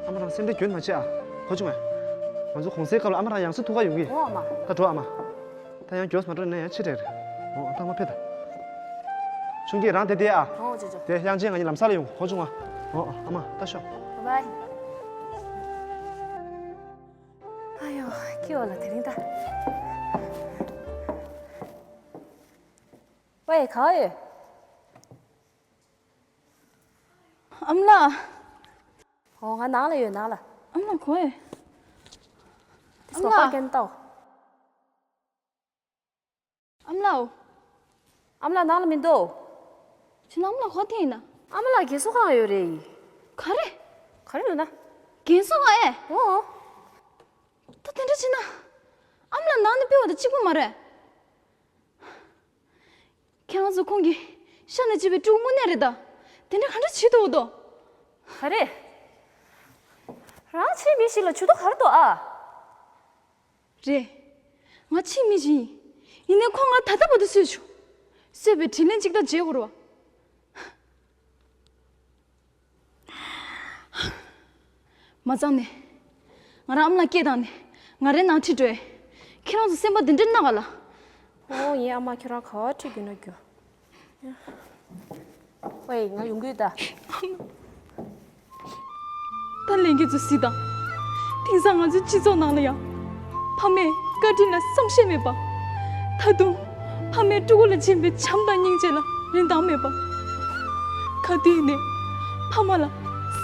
ཨ་མ་རང་སེམས་ཁྲལ་རྒྱུན་མ་བྱེད་ཨ། གོ་བྱུང་ངས། ང་ཚོ་གུང་སེང་སྐབས་ལ་ཨ་མ་རང་ཡང་སེ་ཐུག་ག་ཡོང་གི། འོ་ཨ་མ། ད་འགྲོ་ཨ་མ། ད་ཡང་མགྱོགས་མ་འགྲོ་ན་ཡང་ཕྱི་དྲན་རེད། འོ་ཨ་ཐང་མ་ཕེབས་ད། ཆུང་སྐྱེས་རང་དེ་དེ་ཨ། འོ་ཅོ་ཅོ། དེ་དབྱངས་ཅན་ང་གཉིས་ལམ་སང་ལ་ཡོང་གོ་བྱུང་ཨ། འོ་ཨ་མ་ད་ཤོག་བའི་བའི། ཨ་ཡོ་ཁྱི་འོ་ལ་དེ་རིང་ད། ཝེ་ག་ཡོད། ཨ་མ་ལགས། འོ་ང་ནང་ལ་ཡོད་ནང་ལ། ཨ་མ་ལགས་གོ་ཡོད། དེ་ཨ་མ་སོ་པ་ལགས། ཀན་ཏའོ། ཨ་མ་ལགས། ཨ་མ་ལགས་ནང་ལ་མི་འདུག་ཁྱེད་ཨ་མ་ལགས་ག་པར་ཡིན་ན། ཨ་མ་ལགས་རྒན་གསོ་ཁང་ཡོད་རེད། ག་རེ། ག་རེ་ལབ་ན། རྒན་གསོ་ཁང་ཨེ། འོ། ད་དེ་འདྲ་བྱས་ན། ཨ་མ་ལགས་ནང་ནས་ཕེབས་པ་དང་གཅིག་པ་མ་རེད། ཁྱེད་རང་ཚོ་ཁོང་གི་ཤ་ནས་བྱས་པའི་ཕྲུ་གུ་དངོས་གནས་རེད་ད། དེ་འདྲ་ག་འདྲ་བྱེད་ཐུབ་འདུག་ག་རེ། རང་ཕྱིའི་མི་ཞིག་ལ་ཇུས་གཏོགས་ག་རེ་འདུག་ཨ། རེད། ང་ཕྱིའི་མི་ཞིག་ཡིན། ཡིན་ནའི་ཁོང་ང་ད་ལྟ་བར་དུ་གསོས་བྱུང་། གསོས་པའི་དྲིན་ལན་གཅིག་ལྟ་བྱེད་དགོས་རེད་བ། མ་ཚང་ནས། ང་རང་ཨ་མ་ལགས་སྐད་བཏང་ནས་ང་རའི་ནང་ཁྲིད་འགྲོ་ཡས། ཁྱེད་རང་ཚོ་སེམས་པ་འདི་འདྲ་གནག་ག་ལ། ཨོ་ཡིན་ཨ་མ་ཁྱེད་རང་ག་པར་ཁྲིད་རྒྱུ་ན་རྒྱུ། ཝེ་ང་ཡོང་གི་ཡོད་ད། ད་ལས་འགན་ཚོ་གཟིགས་དང་། དེང་སང་ང་ཚོའི་སྤྱི་ཚོགས་ནང་ལ་ཡང་། ཕ་མས་བཀའ་དྲིན་ལ་བསམ་ཤེས་མེད་པ། ད་དུང་ཕ་མས་ཕྲུ་གུ་ལ་བྱིན་པའི་བྱམས་དང་སྙིང་རྗེ་ལ་རིན་ཐང་མེད་པ། ག་དུས་ནས་ཕ་མ་ལ་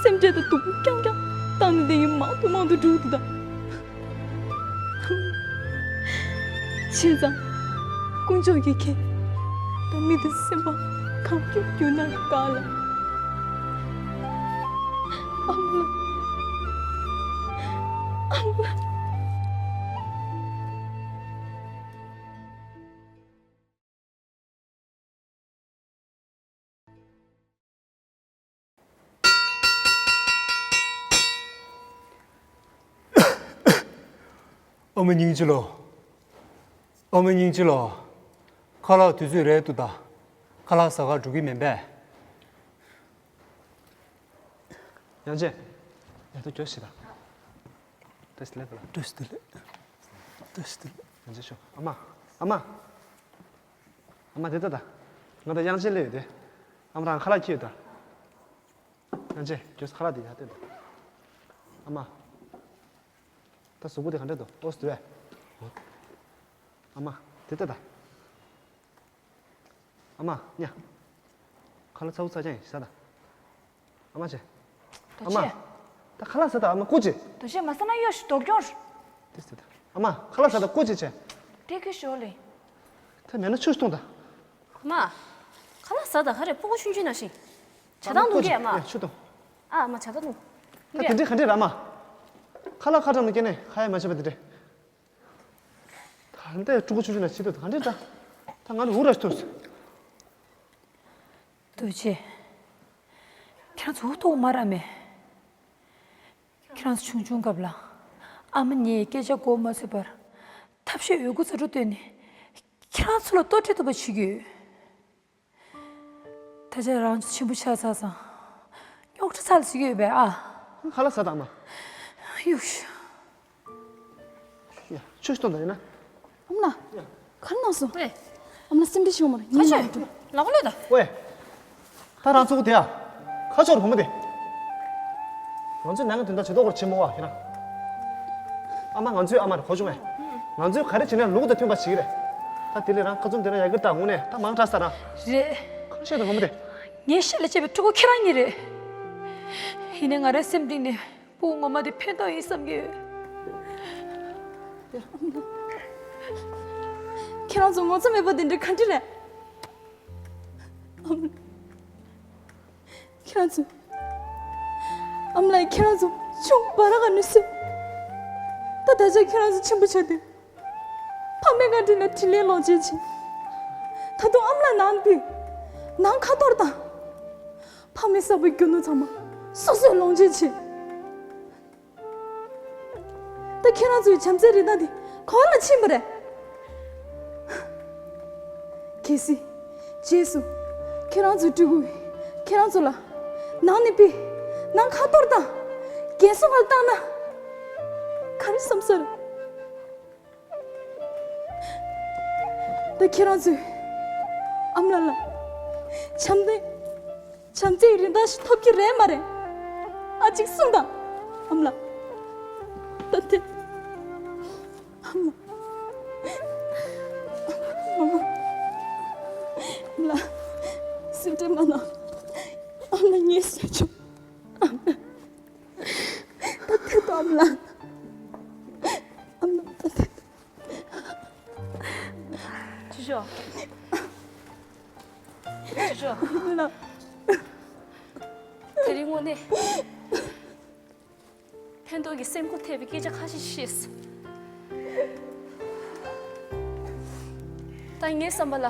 སེམས་ཁྲལ་དང་སྡུག་པོ་རྐྱང་རྐྱང་བཏང་ནས་བསྡད་མཁན་མང་དུ་མང་དུ་འགྲོ་འདུག་ད། བྱས་ཙང་དཀོན་མཆོག་གིས་ཁྱེད་དང་མི་དེ་སེམས་པ་གང་སྐྱོ་གྱུར་ན་དགའ་ལ། ཨ་མ་ལགས། ཨ་མ་ལགས། ཨ་མ་སྙིང་རྗེ་ལོ། ཨ་མ་སྙིང་རྗེ་ལོ། ཁ་ལག་དུས་ཚོད་རེད་འདུག་ད། ཁ་ལག་ཟ་གར་འགྲོ་གི་མིན་པས། ཡང་ཅེ། ཡ་ད་གྱོད་ཞིག་ད། ཏེས་ལེ་པ་ལ། ཏེས་ཏེ་ལེ། ཏེས་ཏེ་ལེ། ཡང་ཅེ་ཤོ། ཨ་མ། ཨ་མ། ཨ་མ་དེ་ལྟ་ད། ང་ད་ཡང་ཅེ་ལེ་ཡོད་དེ། ཨ་མ་རང་ཁ་ལག་ཁྱི་ཡོད་ད། ཡང་ཅེ། གྱོད་ཁ་ལག་དེ་ཡ་ཏེ་ད། ཨ་མ། ད་གཟུགས་པོ་དེ་ག་འདྲ་འདུག་ཨོ་སི་དུ་བས། ཨ་མ། དེ་ལྟ་ད། ཨ་མ། ཉ། ཁ་ལག་ཚ་བོ་ཚ་རྐྱང་ཡིན་ཟ་ད། ཨ་མ་ཆེ། ཨ་མ། ད་ཁ་ལག་ཟ་ད་ཨ་མ་སྐུ་མཁྱེན། ད་ཆེ་མ་ཟ་ན་གཡོ་ཞིག་དོག་ཀྱོར། དེ་ཟ་ད། ཨ་མ་ཁ་ལག་ཟ་ད་སྐུ་མཁྱེན་ཆེ། དེ་ཁི་ཞོ་ལེ། ད་མེད་ན་ཆུ་ཞིག་འཐུང་ད། ཨ་མ། ཁ་ལག་ཟ་ད་ག་རེ་སྤུ་གུ་ཆུང་ཆུང་ནང་བཞིན། ཇ་ཐང་འཐུང་གི་ཨ་མ། ཡ་ཆུ་འཐུང་། ཨ་མ་ཇ་ཐང་འཐུང་། ད་དེ་འདྲས་ག་འདྲས་ར་ཨ་མ། ཁ་ལག་ཁ་གྲང་ནས་སྐྱེས་ནས་ཁ་ཡ་མ་བྱེད་པ་དེ་འདྲས། ད་ལྟའི་ཕྲུ་གུ་ཆུང་ཆུང་ལ་བྱེད་དུས་ག་འདྲས་ད། ད་ང་ནི་འུ་ར་ཐུག་སོང་། རྡོ་རྗེ། ཁྱེད་རང་ཚོ་འུ་ཐུག་མ་ར་མེད། ཁྱེད་རང་ཚོ་ཆུང་ཆུང་སྐབས་ལ་ཨ་མ་ངའི་སྐད་ཆ་གོ་མ་ཚོད་པར་ཐབས་ཤེས་འོས་སྐུ་རྩལ་སྤྲུགས་བཏོན་ནས་ཁྱེད་རང་ཚོ་ལ་ལྟོ་སྤྲད་ཐུབ་པ་བྱེད་ཀྱི་ཡོད། ད་ཆ་རང་ཚོ་ཆེན་པོ་ཆགས་ཚར་སོང་། རྙོག་དྲ་ཚ་ལ་བྱེད་ཀྱི་ཡོད་པས་ཨ། ཁ་ལག་ཟ་དང་མ། ཡུག་ཤ། ཡ། ཆུ་ཞིག་འཐུང་ད་ཡིན་ན། ཨ་མ་ལགས། ཡ། ག་རེ་གནང་སོང་། ཨེ། ཨ་མ་ལགས་སེམས་ཁྲལ་ཞིག་མ་རེད། ཁ་ཉིན་ཆོས། ལ་འགྲོ། ལག་ལོས་ད། ཝེ། ད་རང་ཚོ་གུ་དེ་ཡ། ཁ་ཕྱོགས་རུ་བུ་མོ་དེ། ང་ཚོའི་ནང་གི་དོན་དག་བྱེད་དོ་སྐོར་བྱེད་མོ་བ་ཡིན་ན། ཨ་མ་ང་ཚོའི་ཨ་མ་རེད་གོ་བྱུང་ངས། ང་ཚོས་ག་རེ་བྱེད་ན་ལུགས་དང་མཐུན་པ་བྱེད་ཀྱི་རེད། ད་དེ་ལས་རང་ཁ་ཚུམ་དེ་ན་ཡ་གི་ད་ངུ་ནས་ད་མང་དྲགས་ས་རང་། རེད། ཁ་ཤས་དང་བུ་མོ་དེ། ངའི་ཤ་ལ་གཅེས་པའི་ཕྲུ་གུ་ཁྱེད་རང་གཉིས་རེད། ཡིན་ནའི་ང་རའི་སེམས་གཏིང་ནས། སྤུ་གུ་ངོ་མ་དེ་ཕན་ཐོགས་ཡིན་བསམ་གྱི་ཡོད། ཁྱེད་རང་ཚོ་ངོ་ཚ་མེད་པ་དེ་འདྲ་ག་འདྲ་རེད། ཨ་མ། ཁྱེད་རང་ཚོ། ཨ་མ་ལགས་ཁྱེད་རང་ཚོ་ཆུང་བ་ར་ག་ནས་སེ། ད་ད་ཆ་ཁྱེད་རང་ཚོ་ཆེན་པོ་ཆགས་དུས། ཕ་མའི་བཀའ་དྲིན་ལ་དྲིན་ལན་ལོག་བྱེད་ཆེ། ད་དུང་ཨ་མ་ལགས་ནང་དུས། ནང་ཁ་གཏོར་དང་། ཕ་མའི་བསགས་པའི་རྒྱུ་ནོར་ཚང་མ་སོ་སོས་ལོངས་སྤྱོད་བྱེད། ད་ཁྱེད་རང་ཚོའི་བྱམས་བརྩེའི་རིན་ཐང་དེ་གང་ལ་ཕྱིན་པ་རེད། གལ་སྲིད་རྗེས་སུ་ཁྱེད་རང་ཚོའི་སྤྲུལ་སྐུས་ཁྱེད་རང་ཚོ་ལ་ནང་ནས་ཕུད། ནང་ཁ་གཏོར་དང་། རྒན་གསོ་བར་བཏང་ན་ག་རེ་བསམ་ས་རེད། ད་ཁྱེད་རང་ཚོས་ཨ་མ་ལགས་ལ་བྱམས་བརྩེ་བྱམས་བརྩེའི་རིན་ཐང་ཞིག་ཐོབ་ཀྱི་རེད་མ་རེད། ཨ་ཅིག་གསུངས་དང་། ཨ་མ་ལགས། ད་དེ། ཨ་མ་ལགས། ཨ་མ་ལགས། སེམས་ཁྲལ་མ་གནང་། ཨ་མ་ལགས་ངས་བཟོས་ཆོག་ཨ་མ་ལགས། ད་དེ་ད་ཨ་མ་ལགས། ཨ་མ་ལགས་ད་དེ། ཅི་ཞོག་ཅི་ཞོག་ལགས། དེ་རིང་དངོས་གནས་ཕན་ཐོགས་ཀྱི་སེམས་ཁུར་ཐེབས་པའི་སྐད་ཆ་ཁ་ཤས་ཤིག་བཤད་སོང་། ད་ངའི་བསམ་པ་ལ།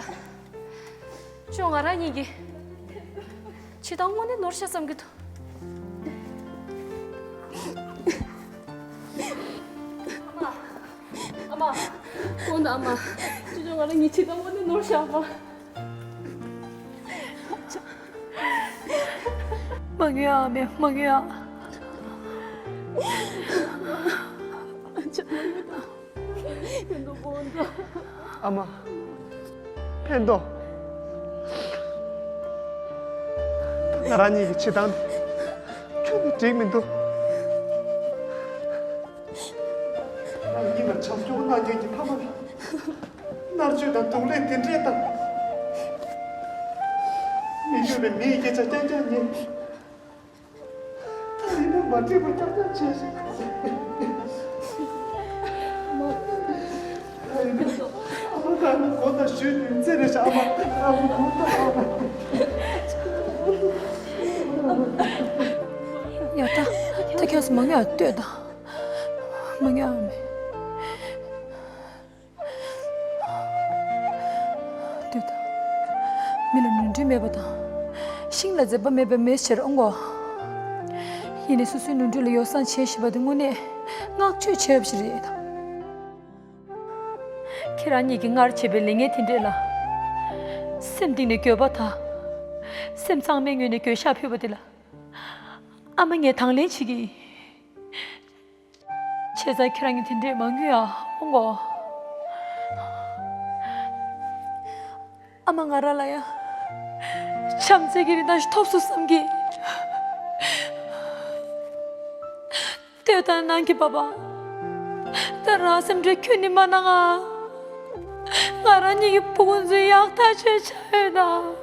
ཅོ་ང་རང་གཉིས་ཀྱི་བྱེད་སྟངས་དངོས་གནས་ནོར་ཤག་བསམ་གྱི་འདུག་ཨ་མ། ཨ་མ། དགོངས་དག་ཨ་མ། ཅོ་ཅོ་ང་རང་གཉིས་བྱེད་སྟངས་དངོས་གནས་ནོར་ཤག་པ། མ་ངུས་ཨ་མས། མ་ངུས་ཨ། ཨ་ཅག་མ་ངུས་དང་། ཨ་མ། ཕན་ཐོགས། ང་རང་གཉིས་ཀྱི་བྱེད་སྟངས་འདི་ཁྱོན་ནས་འགྲིག་མི་འདུག་ང་གཉིས་ལ་བྱམས་སྐྱོང་གནང་མཁན་གྱི་ཕ་མ་ལ་མནར་གཅོད་དང་སྡུག་ལས་དེ་འདྲས་དང་། མི་དགོས་པའི་མི་ཡི་སྐད་ཆ་རྐྱང་རྐྱང་ཉན། ད་ཡིན་ན་མ་འགྲིག་པ་རྐྱང་རྐྱང་བྱས་ཤིག་ད་ཡིན་ན་ཨ་མ་ད་ནི་གོ་ད་ཞུས་ནས་ཚེ་རེ་ཞིག་ཨ་མ་ཨ་མ་གོ་ད་ཨ་མ། ཡ་ད་ད་ཁྱོད་སུ་མ་ངུས་ཨ། ལྟོས་དང་། མ་ངུས་ཨ་མས། ལྟོས་དང་། མི་ལ་ནོར་འཁྲུལ་མེད་པ་དང་། ཤིང་ལ་འཛེག་པ་མེད་པའི་མེ་ཆེར་འོང་གོ། ཡིན་ནའི་སོ་སོའི་ནོར་འཁྲུལ་ལ་ཡོ་བསྲང་བྱེད་ཤེས་པ་དེ་དངོས་གནས་བསྔགས་བརྗོད་བྱས་པ་ཞིག་རེད་དང་། ཁྱེད་རང་གཉིས་ཀྱིས་སྔར་བྱས་པའི་ལས་ངན་དེ་འདྲས་ལ། སེམས་གཏིང་ནས་འགྱོད་པ་དང་། སེམས་གཙང་མའི་ངོས་ནས་འགྱོད་བཤགས་ཕུལ་བ་དེ་ལ། ཨ་མ་ངས་དང་ལེན་བྱེད་ཀྱི་ཡིན། བྱས་ཙང་ཁྱེད་རང་གིས་དེ་འདྲས་མ་ངུས་ཨ། ཨོ་མགོ། ཨ་མ་ང་རང་ལ་ཡང་བྱམས་བརྩེ་གི་རིན་ཐང་ཞིག་ཐོབ་སོང་བསམ་གི། ལྟོས་དང་ནང་གི་པ་པ། ད་རང་སེམས་ཁྲལ་ཁྱོན་ནས་མ་གནང་ཨ། ང་རང་གཉིས་ཀྱི་ཕྲུ་གུ་ཚོའི་ཡག་ཐག་ཆོད་ཆགས་ཡོད་ད།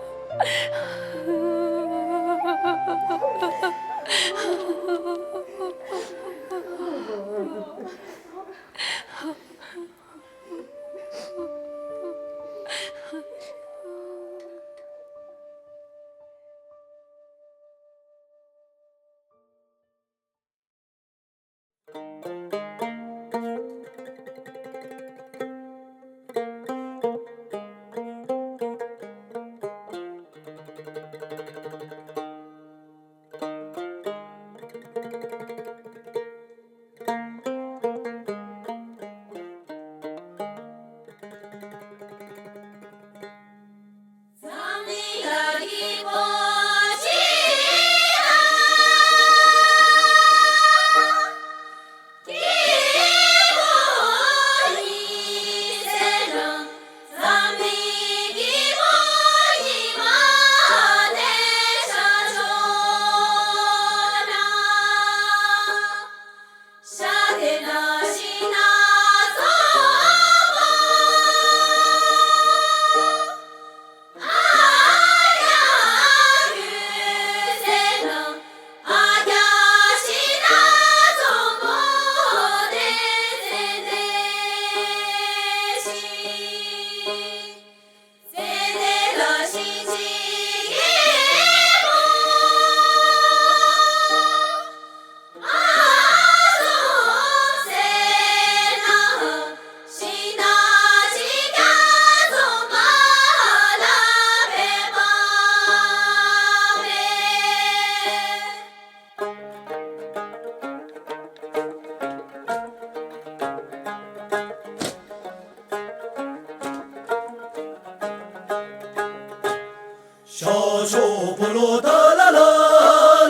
ཤ་ཆོ་པོ་ལོ་ཏ་ལ་ལ་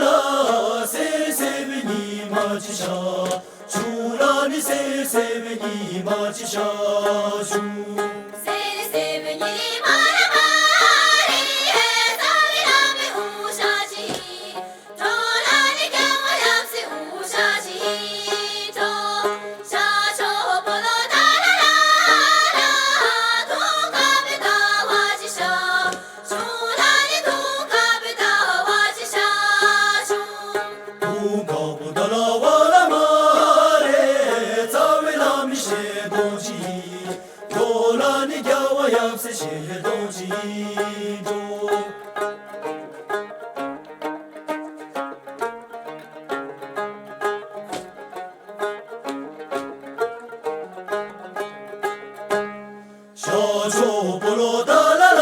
ལ། སེ་སེ་བི་ཉི་མ་ཅི་ཤ། ཆུ་ལ་ནི་སེ་སེ་བི་ཉི་མ་ཅི་ཤ་ཆུ། ཤ་ཆོ་པོ་ལོ་ཏ་ལ་ལ་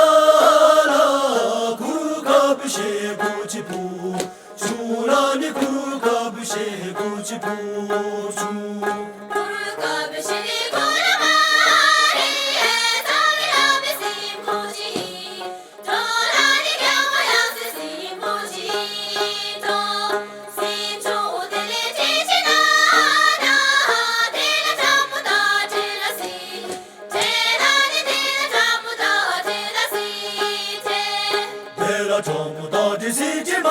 ལ། གུ་རུ་ཁ་བུ་ཤེ་གུ་ཅི་པུ། ཆུ་ལ་ནི་གུ་རུ་ཁ་བུ་ཤེ་གུ་ཅི་པུ་ཆུ། དེ་ལ་དྲང་པོ་དག་དྲི་སྲིད་དྲི་མ་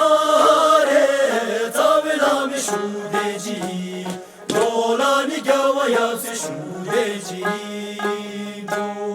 རེད། རྩ་བའི་བླ་མའི་ཞུ་བདེ་ཅི། འགྲོ་ལ་ནི་རྒྱལ་བ་ཡབ་སྲས་ཞུ་བདེ་ཅི་འགྲོ།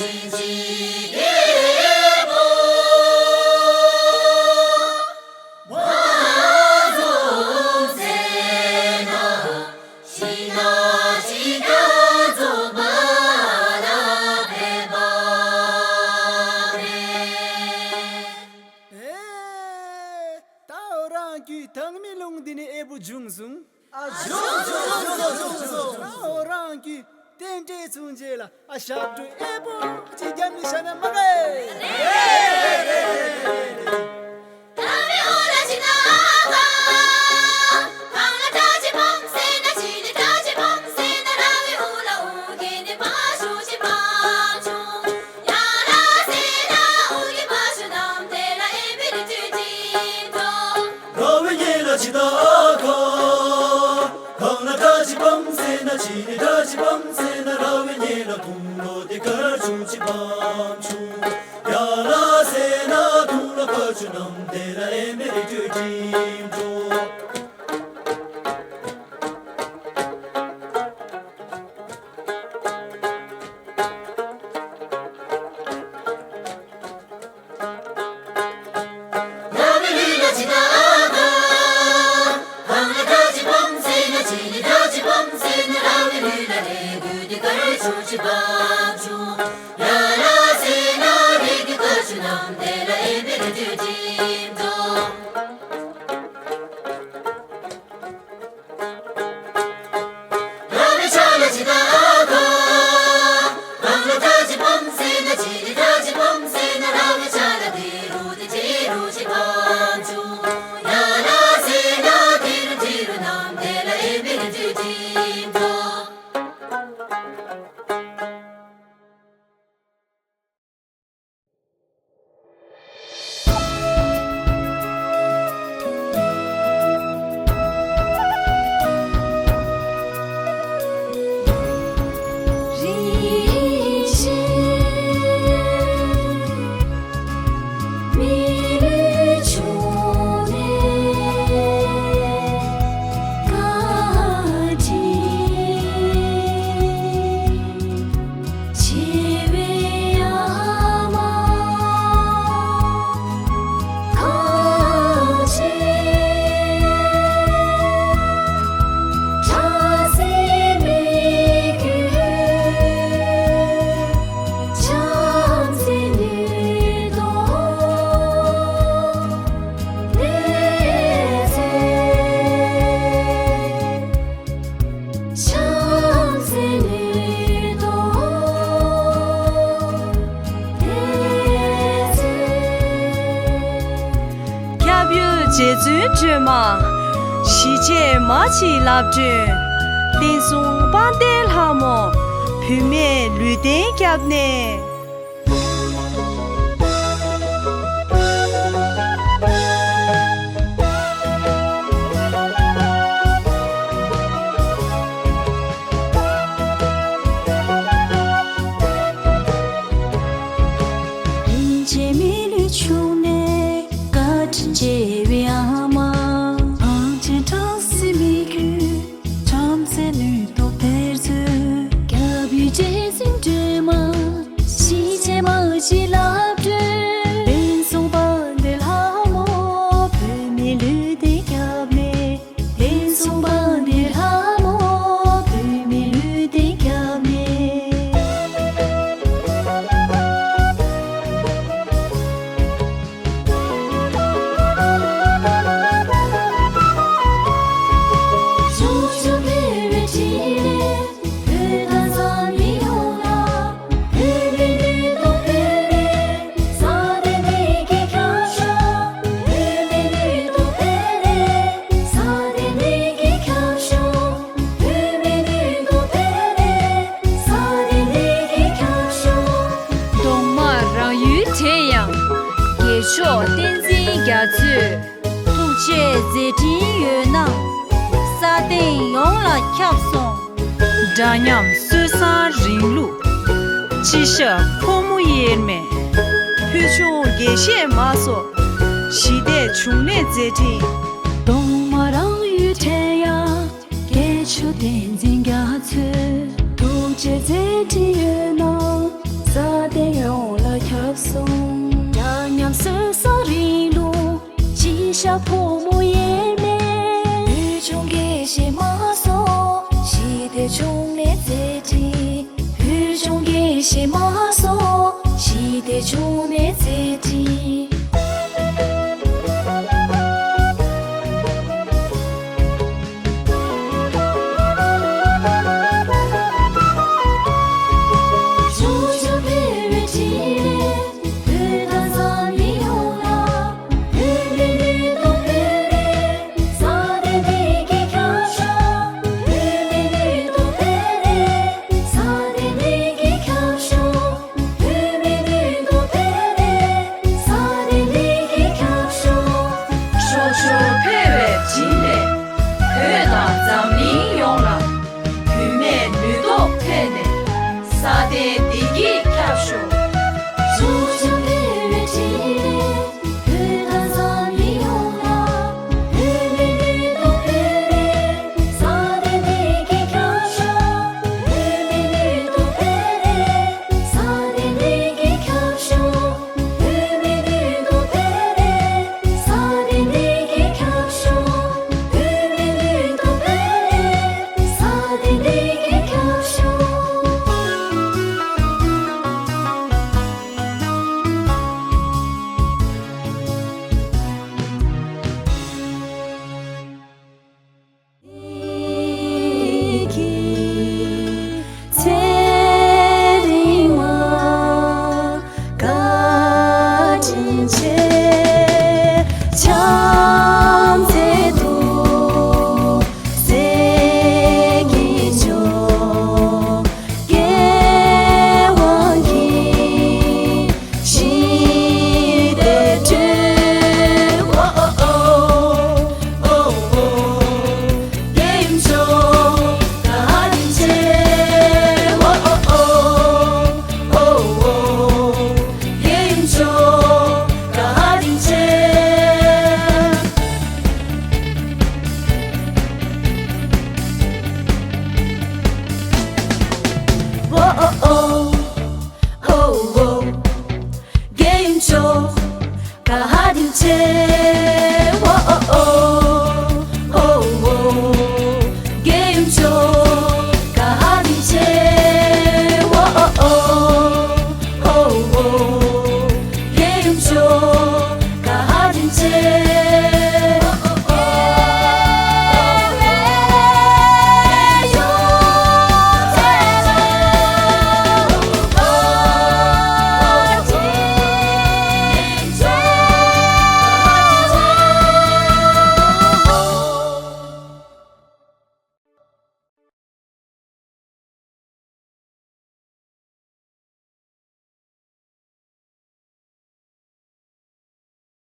ཨེ། ད་འོ་རང་གི་དང་མི་ལུང་འདི་ནས་ཨེ་བུ་བྱུང་སོང་། ཨ་བྱུང་སོང་། ད་འོ་རང་གི་རྟེན་འབྲེལ་ཚུན་ཆད་ལ་ཨ་ཞབས་བྲོ་ཨེ་བུ་ཅིག་རྒྱབ་ནས་བྱ་ན་མ་གའི། ར་བའི་ཉེ་ལ་ཇི་ལྟ་ག་གང་ལ་སྒྲ་ཇི་སྤང་ཟེར་ན་ཇི་ནི་སྒྲ་ཇི་སྤང་ཟེར་ན་ར་བའི་ཉེ་ལ་དུང་ལོ་དེ་གར་ཆུང་ཇི་སྤང་ཆུང་ཡ་ལ་ཟེར་ན་དུང་ལ་ག་ཆུ་ནམ་དེ་ལ་ཨེ་མེ་རི་ཏུ་ཏིང་ཏོ། སྐྱབས་ཡུལ་རྗེ་བཙུན་སྒྲོལ་མ། ཞི་བྱེད་མ་གཅིག་ལབ་སྒྲོན། བསྟན་སྲུང་དཔལ་ལྡན་ལྷ་མོ། བུད་མེད་ལུས་རྟེན་སྐྱབས་གནས། རིན་ཆེན་མི་ལུས་ཕྱུང་ནས་བཀའ་དྲིན་ཆེ་བའི་ཨ་མ། གངས་ཅན་བྲམ་ཟེ་མི་བསྐྱོད་བྲམ་ཟེ་ནུས་སྟོབས་དེར་མཛོད། སྐྱབས་ཡུལ་རྗེ་བཙུན་སྒྲོལ་མ། ཞི་བྱེད་མ་གཅིག་ལབ་སྒྲོན། བསྟན་སྲུང་དཔལ་ལྡན་ལྷ་མོ། བུད་མེད་ལུས་རྟེན་སྐྱབས་གནས། བསྟན་སྲུང་དཔལ་ལྡན་ལྷ་མོ། བུད་མེད་ལུས་རྟེན་སྐྱབས་གནས། གདོང་དམར་རང་ཡུལ་དེ་ཡང་། རྒྱལ་མཆོག་བསྟན་འཛིན་རྒྱ་མཚོས། ཐུགས་རྗེ་མཛད་འཕྲིན་ཡོད་ན། ས་སྟེང་ཡོངས་ལ་ཁྱབ་སོང་། འདྲ་མཉམ་སྲོལ་བཟང་རིང་ལུགས། སྤྱི་ཞབས་ཕོ་མོ་དབྱེར་མེད། ཕུལ་བྱུང་དགེ་བཤེས་མ་སོགས། ཞི་བདེའི་འབྱུང་གནས་མཛད་འཕྲིན། གདོང་དམར་རང་ཡུལ་དེ་ཡང་། རྒྱལ་མཆོག་བསྟན་འཛིན་རྒྱ་མཚོས། ཐུགས་རྗེ་མཛད་འཕྲིན་ཡོད་ན།